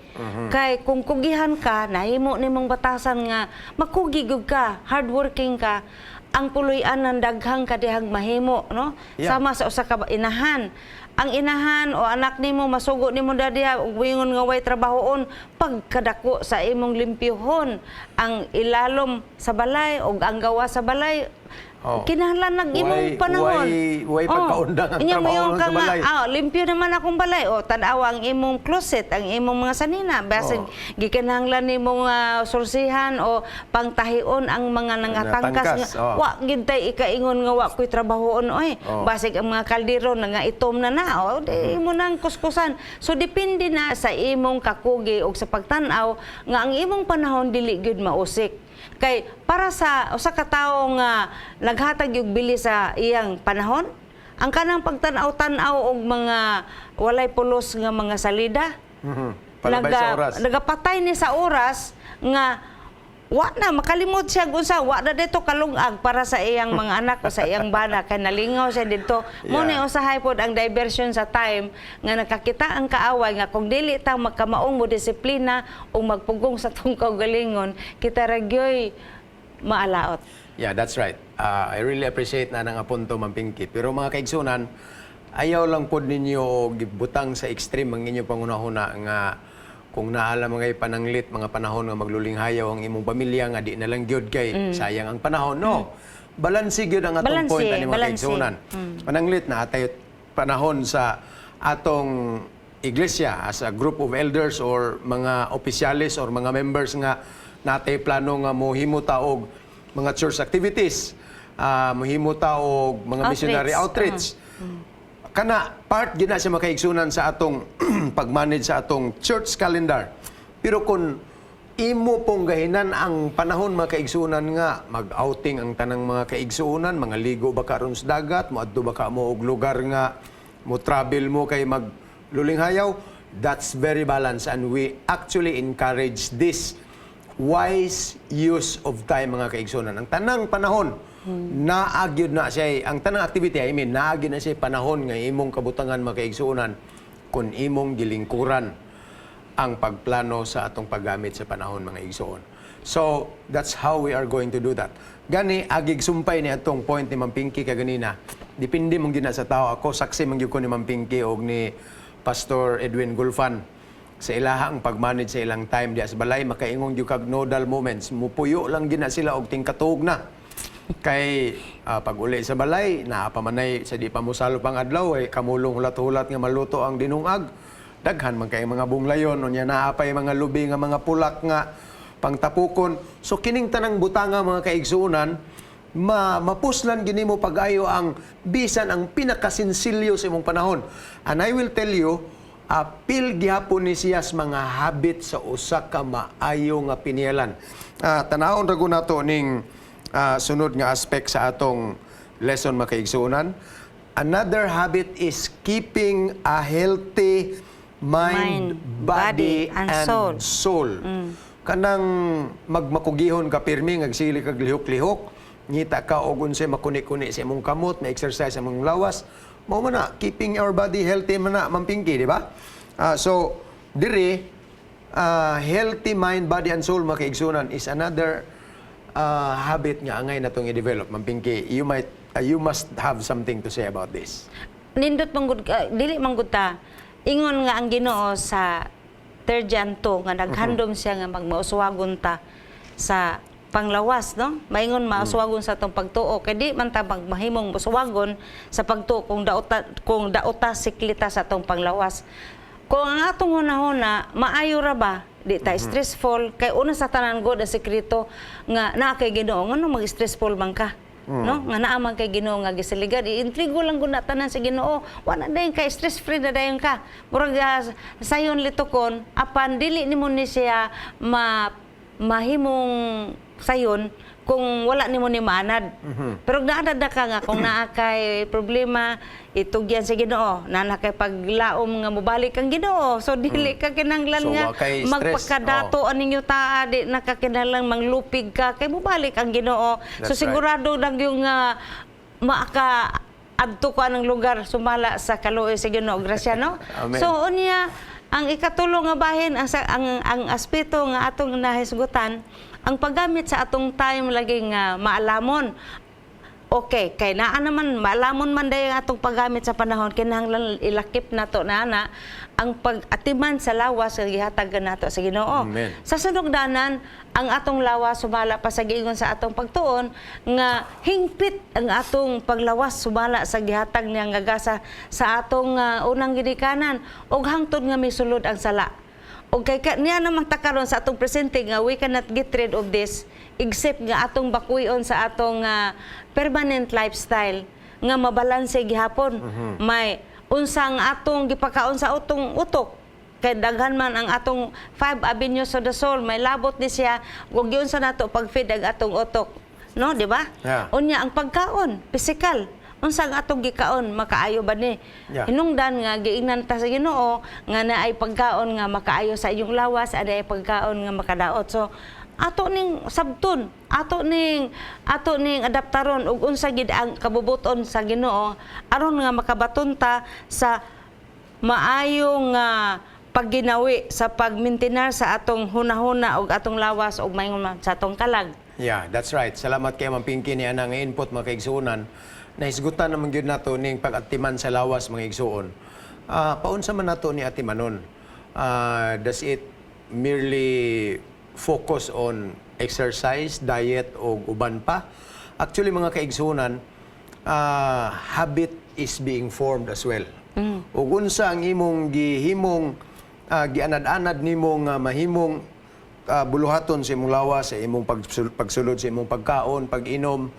Speaker 2: Kay kung kugihan ka, nahimo nimong batasan nga makugi gyud ka, hardworking ka, ang puloy-anan daghang kadihang mahimo, no? Sama sa usa ka inahan. Ang inahan o anak nimo masugo nimo dadiha ug moingon nga way trabahoon, pagkadako sa imong limpyuhon ang ilalom sa balay o ang gawa sa balay, kinahanglan nag imong panahon.
Speaker 1: Way pagkaundang ang
Speaker 2: Inya
Speaker 1: trabaho
Speaker 2: moingon
Speaker 1: nun
Speaker 2: ka
Speaker 1: sa
Speaker 2: nga,
Speaker 1: balay.
Speaker 2: "Ah, limpyo naman akong balay." O tan-awa ang imong closet, ang imong mga sanina. Basig gikinahanglan nimong sursihan o pangtahion ang mga nangatangkas
Speaker 1: Natangkas,
Speaker 2: nga
Speaker 1: oh.
Speaker 2: wa gid tay ikaingon nga wa ko'y trabahoon oy. Basig ang mga kaldero na nga itom na na, o di mo nang kuskusan. So depende na sa imong kakugi og sa pagtan-aw nga ang imong panahon dili gyud mausik. Kay para sa usa ka tawo nga naghatag og bili sa iyang panahon, ang kanang pagtan-aw-tan-aw og mga walay pulos nga mga salida,
Speaker 1: Palabay sa oras.
Speaker 2: Nagapatay ni sa oras nga wa na makalimot siya kung unsa, wa na dito kalungag para sa iyang mga anak o sa iyang bana kay nalingaw siya dito mo. Ni usahay pod ang diversion sa time nga nakakita ang kaaway nga kung dili ta magkamaong mo disiplina o magpugong sa tong kaugalingon, kita ra gyoy maalaot.
Speaker 1: Yeah, that's right. I really appreciate na nga punto, Ma'am Pinky. Pero mga kaigsunan, ayaw lang pod ninyo gibutang sa extreme ang inyong pangunahuna nga kung naala mga pananglit, mga panahon nga maglulinghayaw ang imong pamilya nga di na lang gyud kay sayang ang panahon. No. Balanse gyud ang atong
Speaker 2: Balanse,
Speaker 1: point ani, mga
Speaker 2: balanse.
Speaker 1: kaigsunan. Pananglit na atay panahon sa atong iglesia as a group of elders or mga opisyales or mga members nga natay plano nga mohimo ta og mga church activities, mohimo ta og mga
Speaker 2: outreach.
Speaker 1: Missionary outreach. Kana part gyud na siya, makaigsunan, sa atong pag-manage sa atong church calendar. Pero kung imo pong gahinan ang panahon, mga kaigsunan, nga mag-outing ang tanang mga kaigsunan, mga ligo ba karon sa dagat, moadto ba ka mo og lugar nga mo travel mo kay maglulinghayaw, that's very balanced and we actually encourage this wise use of time, mga kaigsunan. Ang tanang panahon, naa gyud na siya, ang tanang activity, I mean, naa gyud na siya panahon nga imong kabutangan, mga kaigsunan, kung imong gilingkuran ang pagplano sa atong paggamit sa panahon, mga igsoon. So, that's how we are going to do that. Gani, agig sumpay ni atong point ni Ma'am Pinky kaganina. Depende mong gina sa tao. Ako, saksi man gyud ko ni Ma'am Pinky og ni Pastor Edwin Gulfan sa ilahang pag-manage sa ilang time diya sa balay. Makaingon gyud kag no dull moments. Mupuyo lang gina sila og tingkatuog na kay pag uli sa balay naa pa manay sa di pa mosalo pang adlaw ay kamulong hulat-hulat nga maluto ang dinungag, daghan man kay mga bunglayon. Unya naa pay mga lubi nga mga pulak nga pangtapukon. So kining tanang butanga, mga kaigsuonan, mapuslan gini mo pag-ayo ang bisan ang pinakasinsilyo sa imong panahon. And I will tell you, apil gihapon ni siya sa mga habit sa usa ka maayo nga piniyalan. Tanawon ra gud nato ning sunod nga aspect sa atong lesson, mga kaigsuonan. Another habit is keeping a healthy mind,
Speaker 2: mind,
Speaker 1: body,
Speaker 2: body, and
Speaker 1: and
Speaker 2: soul.
Speaker 1: Soul. Kanang magmakugihon ka pirmi, ngagsili kag lihok-lihok, ngita ka og unsay makuni-kuni sa imong kamot, na exercise sa imong lawas, mao man na keeping our body healthy man na, Ma'am Pinky, di ba? So diri healthy mind, body and soul, mga kaigsunan, is another habit nga angay natong i-develop. Ma'am Pinky, you must have something to say about this.
Speaker 2: Nindot manggud dili manggud ta ingon nga ang Ginoo sa 3 John 2 nga naghandom siya nga magmauswagon ta sa panglawas, no? Maingon mauswagon sa atong pagtuo kay di man ta magmahimong uswagon sa pagtuo kung daota siklita sa atong panglawas. Kung ang atong hunahuna maayo ra ba, di ta stressful kay una sa tanan god ang sekreto nga naa kay Ginoo, ngano mag-stressful man ka, no? Nga naa man kay Ginoo nga gisaligan, iintrigo lang gud na tanan sa Ginoo, wala dayon ka stress free na dayon ka. Murag sayon litukon, apan dili nimo ni siya mahimong sayon kung wala nimo ni maanad. Pero naanad na ka nga kung naa kay problema, itugyan sa Ginoo, naa kay paglaom nga mobalik ang Ginoo. So dili ka kinahanglan
Speaker 1: So,
Speaker 2: nga
Speaker 1: wa kay stress.
Speaker 2: magpakadato aning taa, di nakakinahanglan manglupig ka kay mobalik ang Ginoo. So
Speaker 1: That's right.
Speaker 2: sigurado lang yung maaka adto ko anang lugar sumala sa kaluoy sa Ginoo. Grasya, no?
Speaker 1: Amen.
Speaker 2: So unya ang ikatulo nga bahin, ang aspeto nga atong nahisgutan, ang paggamit sa atong time lagi nga maalamon. Okay, kay naa naman maalamon man dayon ang atong paggamit sa panahon, kinahanglan ilakip nato na ana ang pag-atiman sa lawas nga gihatag nato sa Ginoo.
Speaker 1: Amen.
Speaker 2: Sa sunugdanan, ang atong lawas sumala pa sa giingon sa atong pagtuon nga hingpit ang atong paglawas sumala sa gihatag niya nga gasa sa atong unang ginikanan ug hangtod nga misulod ang sala. Og kay ka, niya naman ta karon sa atong presente nga we cannot get rid of this except nga atong bakuyon sa atong permanent lifestyle nga mabalanse gihapon. May unsang atong gipakaon sa atong utok kay daghan man ang atong five avenues of the soul, may labot ni siya ug giunsa nato pag-feed ang atong utok, no, di ba?
Speaker 1: Yeah.
Speaker 2: Unya ang pagkaon physical. Unsa ang atong gikaon, makaayo ba ni? Hinungdan nga giingnan ta sa Ginoo nga naay pagkaon nga makaayo sa iyong lawas, naay pagkaon nga makadaot. So ato ning sabton, ato ning adaptaron ug unsa gid ang kabubuton sa Ginoo aron nga makabaton ta sa maayo nga pagginawi sa pagmintinar sa atong hunahuna ug atong lawas ug maingon man sa atong kalag.
Speaker 1: Yeah, that's right. Salamat kay Ma'am Pinky ni anang input, mga kaigsuonan. Nahisgutan naman gyud nato ning pag-atiman sa lawas, mga igsuon. Paunsa man nato ni atimanon? Does it merely focus on exercise, diet o uban pa? Actually, mga kaigsuonan, habit is being formed as well. Ug unsa ang imong gihimong gianad-anad nimo nga mahimong buluhaton sa imong lawas, sa imong pagsulod sa imong pagkaon, pag-inom.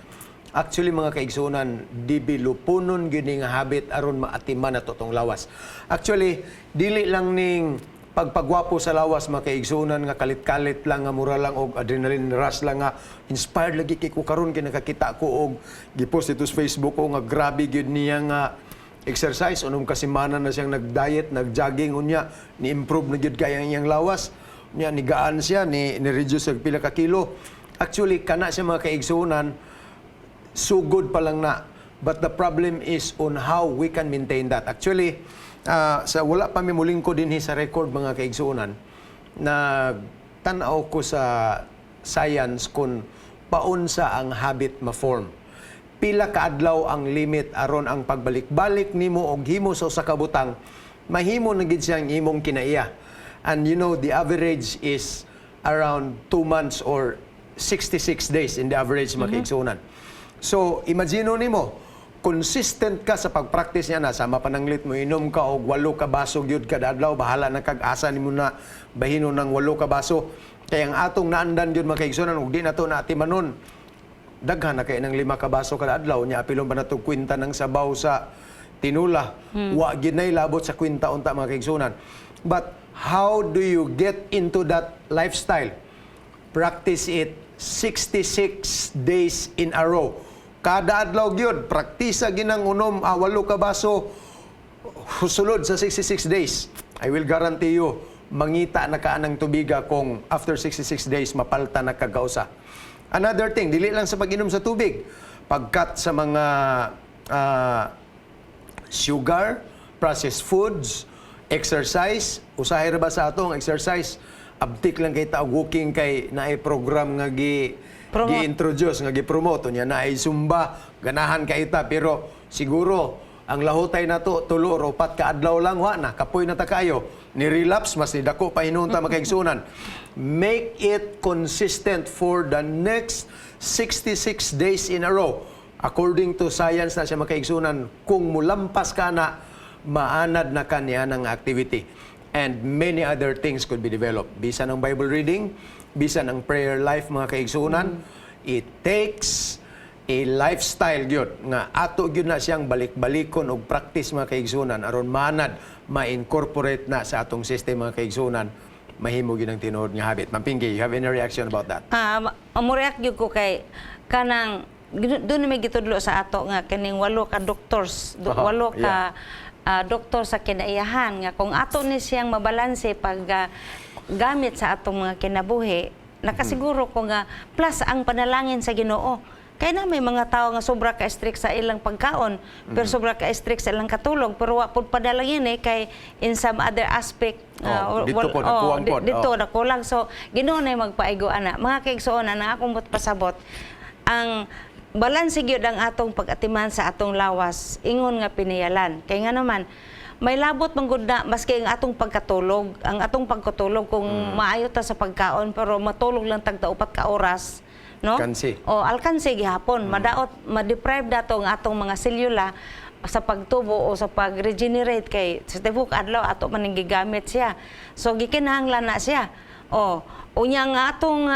Speaker 1: Actually, mga kaigsunan, developonon gyud ni nga habit aron maatiman nato tong lawas. Actually, dili lang ning pagpagwapo sa lawas, mga kaigsunan, nga kalit-kalit lang nga mura lang og adrenaline rush lang nga inspired lagi kay ko karon kay nakakita ko og gipost dito sa Facebook ko nga grabe gyud niya nga exercise, 6 ka semana na siyang nag-diet, nag-jogging, unya ni-improve na gyud kay ang iyang lawas. Unya nigaan siya, ni reduce og pila ka kilo. Actually, kana siya, mga kaigsunan, sugod pa lang na. But the problem is on how we can maintain that. Actually, sa wala pa mi mulingko dinhi sa record, mga kaigsuonan, na tan-aw ko sa science kung paunsa ang habit ma-form. Pila ka adlaw ang limit aron ang pagbalik-balik nimo og himo sa usa ka butang mahimo na gid siyang imong kinaiya. And the average is around 2 months or 66 days in the average, mga kaigsuonan. So, imagine nimo, consistent ka sa pag-practice niya na sama pananglit mo inom ka og 8 ka baso gyud kada adlaw, bahala na kag asa nimo na bahino ng 8 ka baso. Kaya ang atong naandan gyud, mga kaigsuonan, ug di nato na atimanon, daghan na kay ng 5 ka baso kada adlaw nya, apilon pa nato kwinta ng sabaw sa tinula. Wa gyud nay labot sa kwinta unta, mga kaigsuonan. But how do you get into that lifestyle? Practice it 66 days in a row. Kada adlaw gyud, praktisa ginang unom 8 ka baso sulod sa 66 days. I will guarantee you, mangita na ka ng tubiga kung after 66 days mapalta na kagausa. Another thing, dili lang sa pag-inom sa tubig. Pagkat sa mga sugar, processed foods, exercise, usahay ra ba sa atong exercise, abtik lang kay ta og walking kay naay program nga gi
Speaker 2: Promote.
Speaker 1: gi-introduce nga gi-promote niya, naay Zumba, ganahan kay ta, pero siguro ang lahutay nato 3 or 4 ka adlaw lang, wa na kapoy na ta kayo, ni relapse, mas ni dako pa hinungta, mga kaigsuonan. Make it consistent for the next 66 days in a row. According to science na siya, mga kaigsuonan, kung mulampas ka na, maanad na kanya ng activity and many other things could be developed, bisan ang Bible reading, bisan ang prayer life, mga kaigsuonan. It takes a lifestyle gyud nga ato gyud na siyang balik-balikon og practice, mga kaigsuonan, aron maanad, ma-incorporate na sa atong system, mga kaigsuonan, mahimo gyud ang tinuod nga habit. Ma'am Pinky, you have any reaction about that?
Speaker 2: Mo-react gyud ko kay kanang doon may gitudlo sa ato nga kining walo ka doctors, walo ka doktor sa kinaiyahan nga kung ato ni siyang mabalanse pag gamit sa atong mga kinabuhi, nakasiguro ko nga plus ang panalangin sa Ginoo. Kaya na may mga tao nga sobra ka strict sa ilang pagkaon, pero sobra ka strict sa ilang katulog, pero wa pud panalangin eh, kay in some other aspect
Speaker 1: Oh, dito po, nagkuwang pod.
Speaker 2: Dito nakulang. So, Ginoo na magpaigo ana. Mga kaigsuonan, ang akong pasabot, ang balanse gyud ang atong pag-atiman sa atong lawas ingon nga piniyalan. Kay nga naman may labot man gud na maski ang atong pagkatulog kung maayo ta sa pagkaon pero matulog lang tagta 4 ka oras, no?
Speaker 1: Kansi.
Speaker 2: O alkansi gihapon, madaot, ma-deprive dato ang atong mga selula sa pagtubo o sa pag-regenerate kay sa tibok adlaw ato man ning gigamit siya. So gikinahanglan na siya. O unya nga atong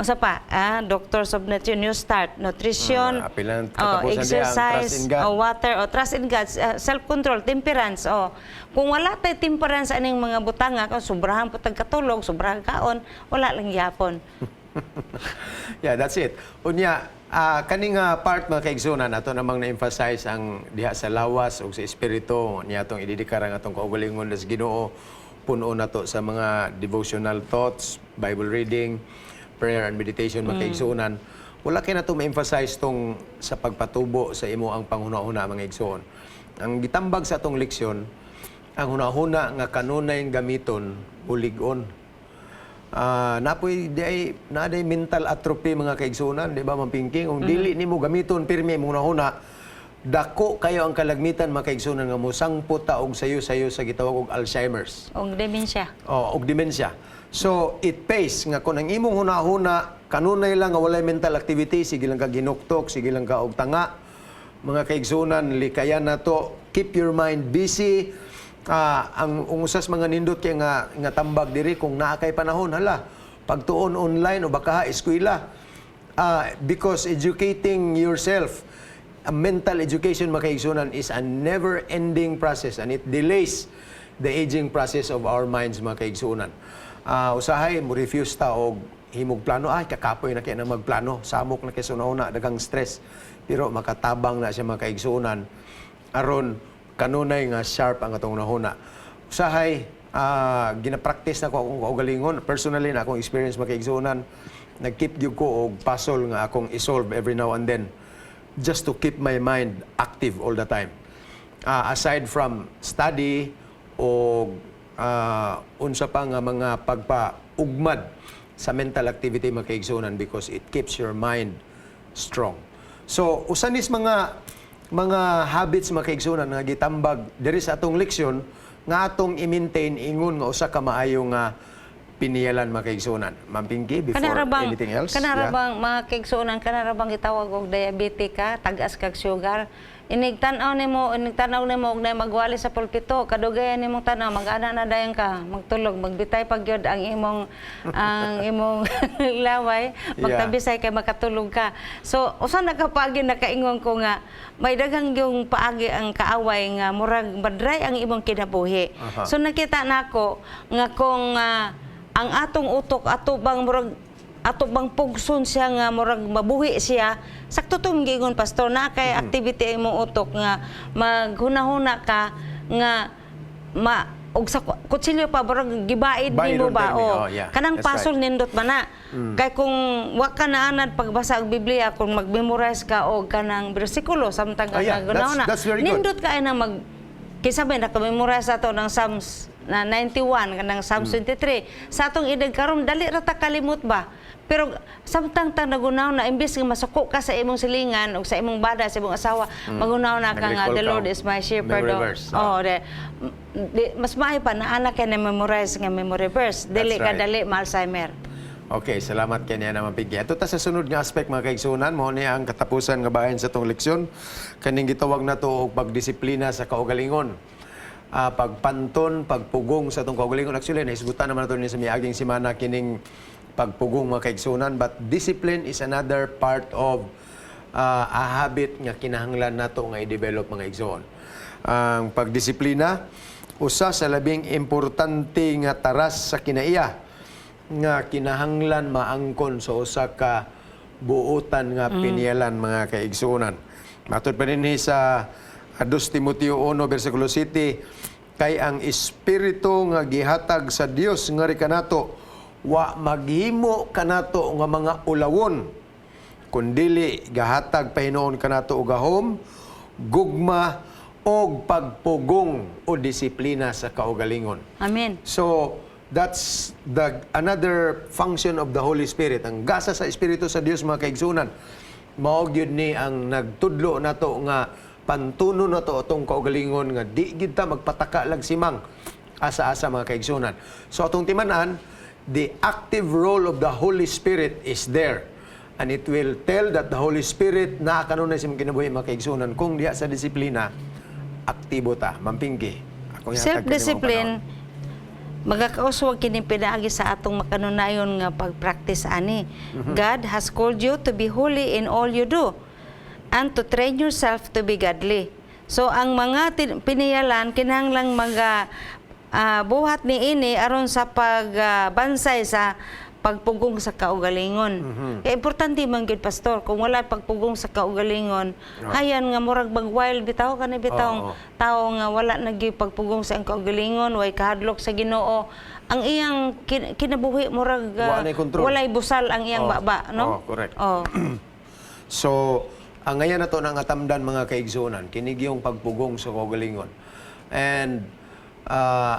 Speaker 2: usa pa, Doctors of Nutrition, New Start, nutrition,
Speaker 1: Apil ang
Speaker 2: oh,
Speaker 1: katapusan diya, ang trust
Speaker 2: exercise,
Speaker 1: in God.
Speaker 2: oh, water, o trust in God, self-control, temperance. Oh. Kung wala tay temperance aning mga butanga, kung sobrahan po tag katulog, sobrahan kaon, wala lang gihapon.
Speaker 1: Yeah, that's it. Unya, Kani nga part, mga kaigsunan, ato namang na-emphasize ang diha sa lawas ug sa espiritu niya atong idedikar ang atong kaugalingon sa Ginoo. Puno nato sa mga devotional thoughts, Bible reading, prayer and meditation, mga kaigsunan. Wala kay nato ma-emphasize tong sa pagpatubo sa imo ang panghuna-huna, mga igsoon. Ang gitambag sa atong leksyon, ang hunahuna nga kanunay gamiton, bulig-on. Napoy di ay naa day mental atrophy, mga kaigsunan, di ba, Ma'am Pinky? Kung dili nimo gamiton pirmi imong hunahuna, dako kayo ang kalagmitan, mga kaigsunan, nga mosangpot ta og sayo-sayo sa gitawag og Alzheimer's.
Speaker 2: Og dementia.
Speaker 1: Oh, og dementia. So, it pays nga kung ang imong hunahuna kanunay lang nga walay mental activity, sige lang ka ginuktok, sige lang ka og tanga. Mga kaigsunan, likayan na to. Keep your mind busy. Ang usas mga nindot kay nga tambag diri, kung naa kay panahon, hala, pagtuon online o baka eskwela. Because educating yourself, a mental education, mga kaigsunan, is a never-ending process and it delays the aging process of our minds, mga kaigsunan. Usahay mo refuse ta og himog plano, ay, kakapoy na kay na magplano, samok na kay una, daghang stress. Pero makatabang na siya, mga kaigsunan, aron kanunay nga sharp ang atong hunahuna. Usahay gina-practice na ko akong kaugalingon, personally na akong experience, mga kaigsunan, nag-keep gyud ko og puzzle nga akong i-solve every now and then just to keep my mind active all the time. Aside from study o unsa pa nga mga pagpaugmad sa mental activity, mga kaigsunan, because it keeps your mind strong. So, usa nis mga habits, mga kaigsunan, nga gitambag diri sa atong leksyon nga atong i-maintain ingon nga usa ka maayo nga piniyalan, mga kaigsunan. Ma'am Pinky, before
Speaker 2: Kanara bang,
Speaker 1: anything else?
Speaker 2: Kanara bang mga kaigsunan, kanara bang gitawag og diabetic ka, tag-as kag sugar? Inig tan-aw nimo og na magwali sa pulpito, kadugayan nimong tan-aw, mag-ana na dayon ka, magtulog, magbitay pag gyud ang imong laway, magtabisay kay makatulog ka. So, usa na ka paagi nakaingon ko nga may daghang yung paagi ang kaaway nga murag madry ang imong kinabuhi. So nakita nako nga kung ang atong utok ato bang murag ato bang pugson siya nga murag mabuhi siya, sakto tong giingon, Pastor, na kay activity ang imong utok nga maghunahuna ka nga ma og sa kutsilyo pa murag gibaid nimo
Speaker 1: Baidon
Speaker 2: ba
Speaker 1: permi.
Speaker 2: O
Speaker 1: Oh, yeah.
Speaker 2: kanang
Speaker 1: That's
Speaker 2: puzzle
Speaker 1: right.
Speaker 2: nindot ba na kay kung wa ka naanad pagbasa og Biblia, kung mag-memorize ka og kanang bersikulo samtang
Speaker 1: Oh, yeah.
Speaker 2: naghunahuna,
Speaker 1: That's very good.
Speaker 2: nindot kay nang mag kinsa may nakamemorize ato ng Psalms na 91, kanang Psalms 23 sa atong edad karon, dali ra ta kalimot ba. Pero samtang ta nagunaw na, imbes nga masuko ka sa imong silingan o sa imong bana, sa imong asawa, magunaw na ka nga
Speaker 1: Nag-recall
Speaker 2: "The
Speaker 1: ka
Speaker 2: Lord
Speaker 1: og
Speaker 2: is my shepherd."
Speaker 1: memory verse.
Speaker 2: Oh, di, mas maayo pa naa kay na memorize nga memory verse, dili
Speaker 1: That's
Speaker 2: ka
Speaker 1: right.
Speaker 2: dali ma-Alzheimer.
Speaker 1: Okay, salamat kay niya naman, Piggy. Ato ta sa sunod nga aspect, mga kaigsunan, mao ni ang katapusan nga bahin sa tong leksyon. Kaning gitawag na to og pagdisiplina sa kaugalingon. Pagpanton, pagpugong sa atong kaugalingon. Actually, nahisgutan naman nato ni sa miaging semana kining pagpugong, mga kaigsunan, but discipline is another part of a habit nga kinahanglan nato nga i-develop, mga igsoon. Ang pagdisiplina, usa sa labing importante nga taras sa kinaiya nga kinahanglan maangkon sa usa ka buotan nga piniyalan, mga kaigsuonan. Matod pa dinhi sa 2 Timoteo 1 versikulo 7, kay ang espiritu nga gihatag sa Dios ngari kanato wa maghimo kanato nga mga ulawon, kundili gahatag pahinuon kanato og gahom, gugma og pagpugong o disiplina sa kaugalingon.
Speaker 2: Amen.
Speaker 1: So, that's the another function of the Holy Spirit. Ang gasa sa Espiritu sa Dios, mga kaigsunan, mao gyud ni ang nagtudlo nato nga pantuno nato atong kaugalingon nga di gid ta magpataka lag simang asa-asa, mga kaigsunan. So atong timan-an, the active role of the Holy Spirit is there. And it will tell that the Holy Spirit naa kanunay sa imong kinabuhi, mga kaigsunan, kung diha sa disiplina aktibo ta. Ma'am Pinky, akong ihatag kanimo ang
Speaker 2: Self-discipline
Speaker 1: panahon.
Speaker 2: Magakauswag kini pinaagi sa atong makanunayon nga pag-practice ani. God has called you to be holy in all you do and to train yourself to be godly. So ang mga piniyalan kinahanglang maga buhat ni ini aron sa pagbansay sa Pagpugong sa kaugalingon. Kaya importante man gyud, Pastor, kung wala pagpugong sa kaugalingon, hayan nga murag bag wild bitaw kani bitaw tao nga wala na gyud pagpugong sa ang kaugalingon, way kahadlok sa Ginoo. Ang iyang kinabuhi murag
Speaker 1: Wa nay kontrol.
Speaker 2: Walay busal ang iyang baba, no?
Speaker 1: Oh, correct.
Speaker 2: Oh.
Speaker 1: So, ang ngayon na to nang atamdan, mga kaigsunan, kini gyung pagpugong sa kaugalingon. And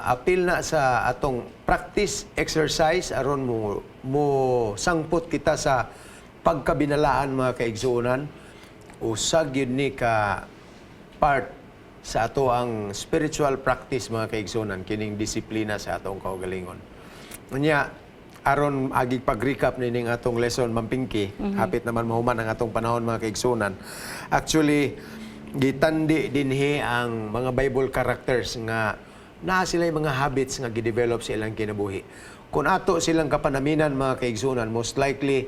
Speaker 1: apil na sa atong practice exercise aron mo mo sangpot kita sa pagkabinalaan, mga kaigsunan, usag yun ni ka part sa ato ang spiritual practice, mga kaigsunan, kining disiplina sa atong kaugalingon. Unya, aron agig pag-recap nining atong lesson, Ma'am Pinky, hapit naman mahuman ang atong panahon, mga kaigsunan. Actually, gitandi dinhi ang mga Bible characters nga naa sila mga habits nga gidevelop sa ilang kinabuhi. Kung ato silang kapanaminan, mga kaigsunan, most likely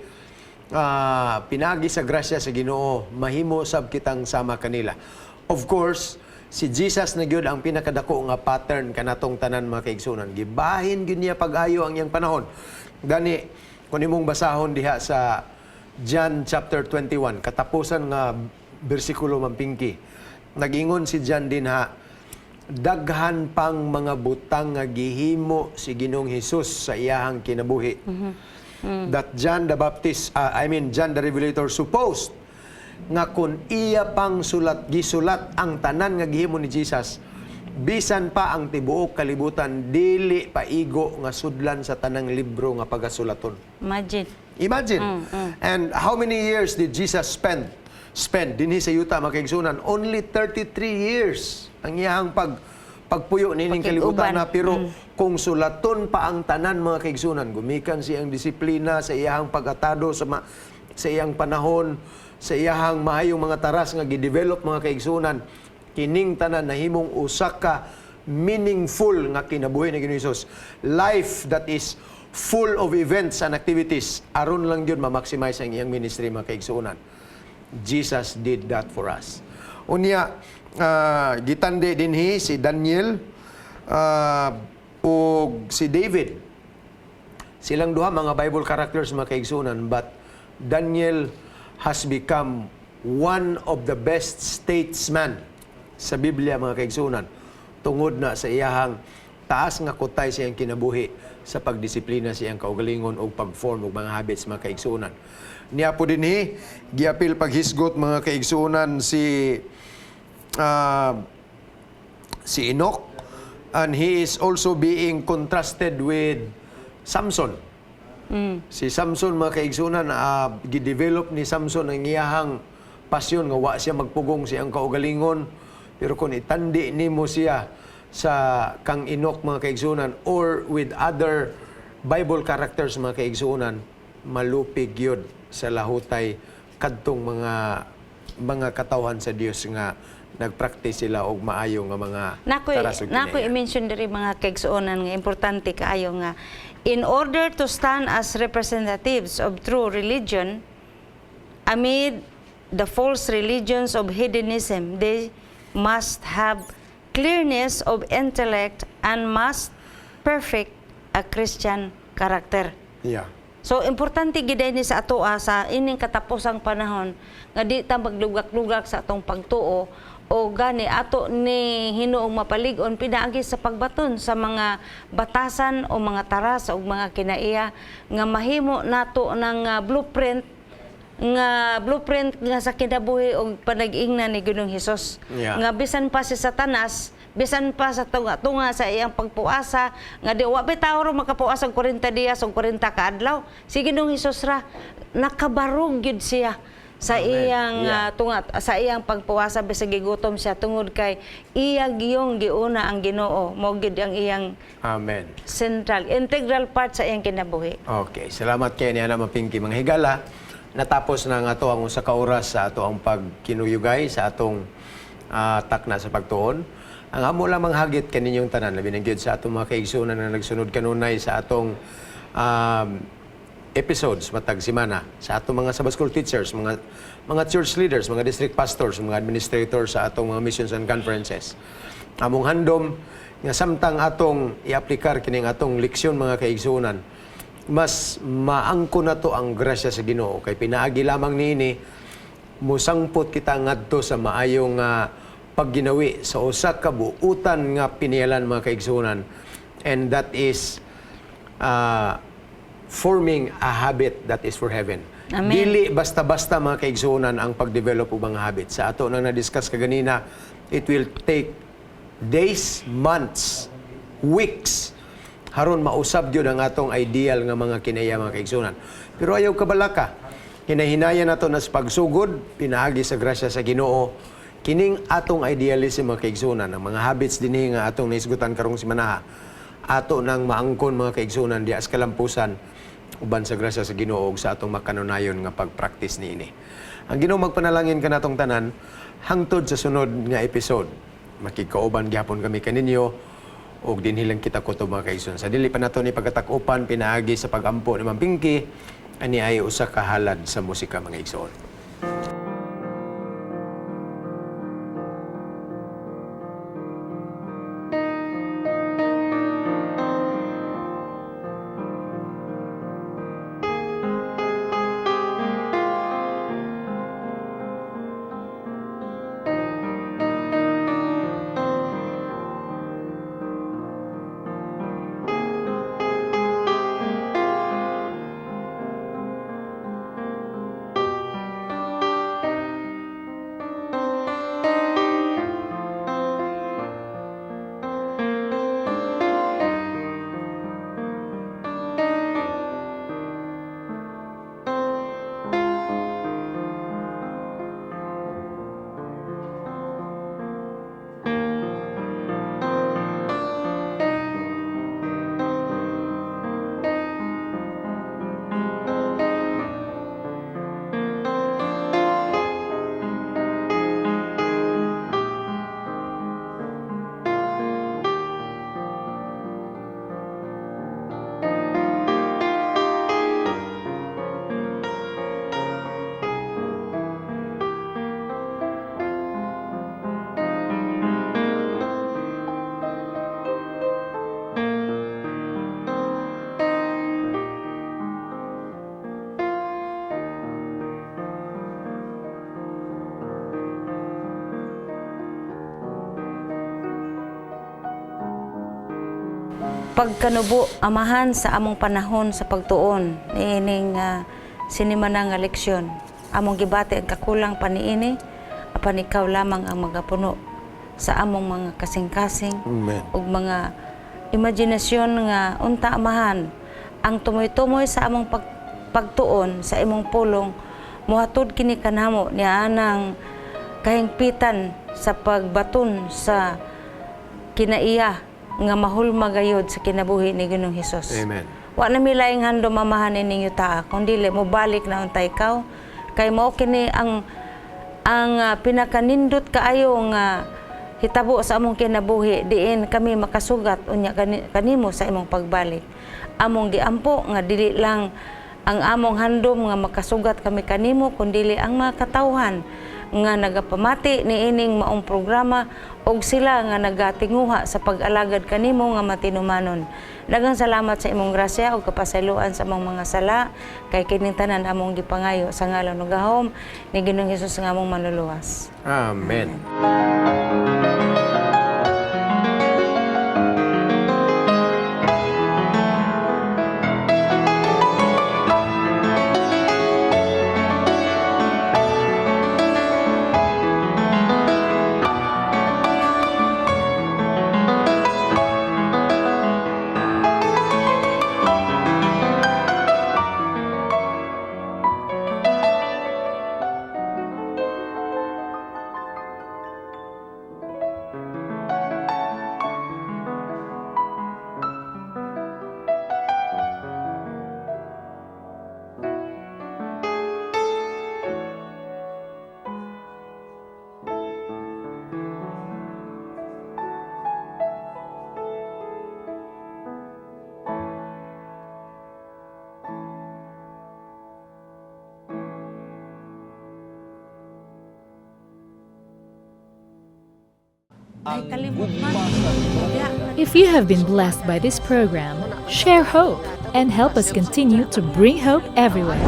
Speaker 1: pinagi sa grasya sa Ginoo, mahimo sab kitang sama kanila. Of course, si Jesus na gyud ang pinakadako nga pattern kanatong tanan, mga kaigsunan. Gibahin gyud niya pag-ayo ang iyang panahon. Gani kung imong basahon diha sa John chapter 21, katapusan nga bersikulo, Ma'am Pinky. Nagingon si John dinha, daghan pang mga butang nga gihimo si Ginoong Hesus sa iyahang kinabuhi. That John the Baptist, I mean John the Revelator supposed nga kung iya pang sulat gisulat ang tanan nga gihimo ni Jesus, bisan pa ang tibuok kalibutan dili paigo nga sudlan sa tanang libro nga pagasulaton.
Speaker 2: Imagine.
Speaker 1: Imagine. And how many years did Jesus spend dinhi sa yuta, mga kaigsunan? Only 33 years ang iyahang pagpuyo nining
Speaker 2: Pakig-uban.
Speaker 1: kalibutan na, pero kung sulaton pa ang tanan, mga kaigsunan, gumikan siyang disiplina sa iyahang pag-atado sa iyang panahon, sa iyahang maayong mga taras nga gidevelop, mga kaigsunan, kining tanan nahimong usa ka meaningful nga kinabuhi ni Ginoong Hesus. Life that is full of events and activities aron lang gyud ma-maximize ang iyang ministry, mga kaigsunan. Jesus did that for us. Unya, gitandi dinhi si Daniel ug si David. Silang duha mga Bible characters, mga kaigsunan, but Daniel has become one of the best statesman sa Biblia, mga kaigsunan, tungod na sa iyahang taas nga kutay sa iyang kinabuhi sa pagdisiplina sa iyang kaugalingon o pag-form og mga habits, mga kaigsunan. Niya po dinhi giapil paghisgot, mga kaigsunan, si Enoch, and he is also being contrasted with Samson. Si Samson, mga kaigsunan, gidevelop ni Samson ang iyahang pasyon nga wa siya magpugong sa iyang kaugalingon. Pero kung itandi nimo siya sa kang Enoch, mga kaigsunan, or with other Bible characters, mga kaigsunan, malupig yun sa lahutay kadtong mga katawhan sa Dios nga nagpractice sila og maayo nga mga
Speaker 2: Nakoy
Speaker 1: taras ug
Speaker 2: nakoy
Speaker 1: kinaiya.
Speaker 2: I-mention diri, mga kaigsuonan, nga importante kaayo nga in order to stand as representatives of true religion amid the false religions of hedonism, they must have clearness of intellect and must perfect a Christian character. So importante gid ni sa atoa sa ining katapusang panahon nga di ta maglugak-lugak sa atong pagtuo o gani ato ni hinuong mapalig-on pinaagi sa pagbaton sa mga batasan o mga taras o mga kinaiya nga mahimo nato ng blueprint nga sa kinabuhi og panag-ingna ni Ginoong Hesus. Nga bisan pa si Satanas, bisan pa sa tunga-tunga sa iyang pagpuasa, nga di wa bitaw ro makapuasa og 40 dias og 40 ka adlaw. Si Ginoong Hesus ra nakabarog gyud siya sa iyang tunga sa iyang pagpuasa bisag gigutom siya tungod kay iya giyong giuna ang Ginoo, mao gyud ang iyang
Speaker 1: Amen.
Speaker 2: Central integral part sa iyang kinabuhi.
Speaker 1: Okay, salamat kay niya naman, Pinky. Mga higala, natapos na nga ato ang usa ka oras sa ato ang pagkinuyugay sa atong takna sa pagtuon. Ang amo lamang hagit kaninyong tanan, labi na gyud sa atong mga kaigsuonan na nagsunod kanunay sa atong episodes matag semana, sa atong mga Sabbath school teachers, mga church leaders, mga district pastors, mga administrators sa atong mga missions and conferences. Among handom nga samtang atong iaplikar kining atong leksyon, mga kaigsuonan, Mas maangko nato ang grasya sa Ginoo kay pinaagi lamang niini musangpot kita ngadto sa maayong pagginawi sa usa ka buutan nga piniyalan, mga kaigsuonan, and that is forming a habit that is for heaven.
Speaker 2: Amen.
Speaker 1: Dili basta-basta, mga kaigsuonan, ang pag-develop og mga habit. Sa ato nang na-discuss kaganina, it will take days, months, weeks haron mausab gyud ang atong ideal nga mga kinaiya, mga kaigsuonan. Pero ayaw kabalaka. Hinahinayan nato na sa pagsugod, pinaagi sa grasya sa Ginoo, kining atong idealism, mga kaigsuonan, ang mga habits dinhi nga atong nahisgutan karong simanaha, ato nang maangkon, mga kaigsuonan, diha sa kalampusan uban sa grasya sa Ginoo ug sa atong makanunayon nga pagpraktis niini. Ang Ginoo magpanalangin kanatong tanan hangtod sa sunod nga episode. Makigkauban gihapon kami kaninyo ug dinhi lang kita kutob, mga kaigsoon. Sa dili pa nato ni pagkatak-upan pinaagi sa pagampo ni Ma'am Pinky, ani ay usa ka halad sa musika, mga igsoon.
Speaker 2: Pagkanubo, Amahan, sa among panahon sa pagtuon niining sinimana nga leksyon. Among gibati ang kakulang paniini apan ikaw lamang ang magapuno sa among mga kasing-kasing
Speaker 1: Amen.
Speaker 2: ug mga imaginasyon nga unta, Amahan, ang tumoy-tumoy sa among pagtuon sa imong pulong mohatod kini kanamo nianang kahingpitan sa pagbaton sa kinaiya nga mahulma gayod sa kinabuhi ni Ginoong Hesus.
Speaker 1: Amen.
Speaker 2: Wa na mi laing handom, Amahan, ining yuta kung dili mobalik na unta ikaw kay mao kini ang pinakanindot kaayo nga hitabo sa among kinabuhi diin kami makasugat unya kanimo sa imong pagbalik. Among giampo nga dili lang ang among handom nga makasugat kami kanimo kundili ang mga katawhan nga nagapamati niining maong programa og sila nga nagatinguha sa pag-alagad kanimo nga matinumanon. Daghang salamat sa imong grasya ug kapasayloan sa among mga sala kay kining tanan among gipangayo sa ngalan ug gahom ni Ginoong Hesus nga among manluluwas.
Speaker 1: Amen.
Speaker 2: Ay, kalimot man.
Speaker 3: If you have been blessed by this program, share hope. And help us continue to bring hope everywhere.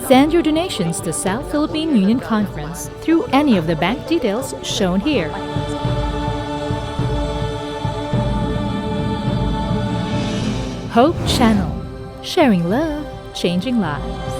Speaker 3: Send your donations to South Philippine Union Conference through any of the bank details shown here. Hope Channel, sharing love, changing lives.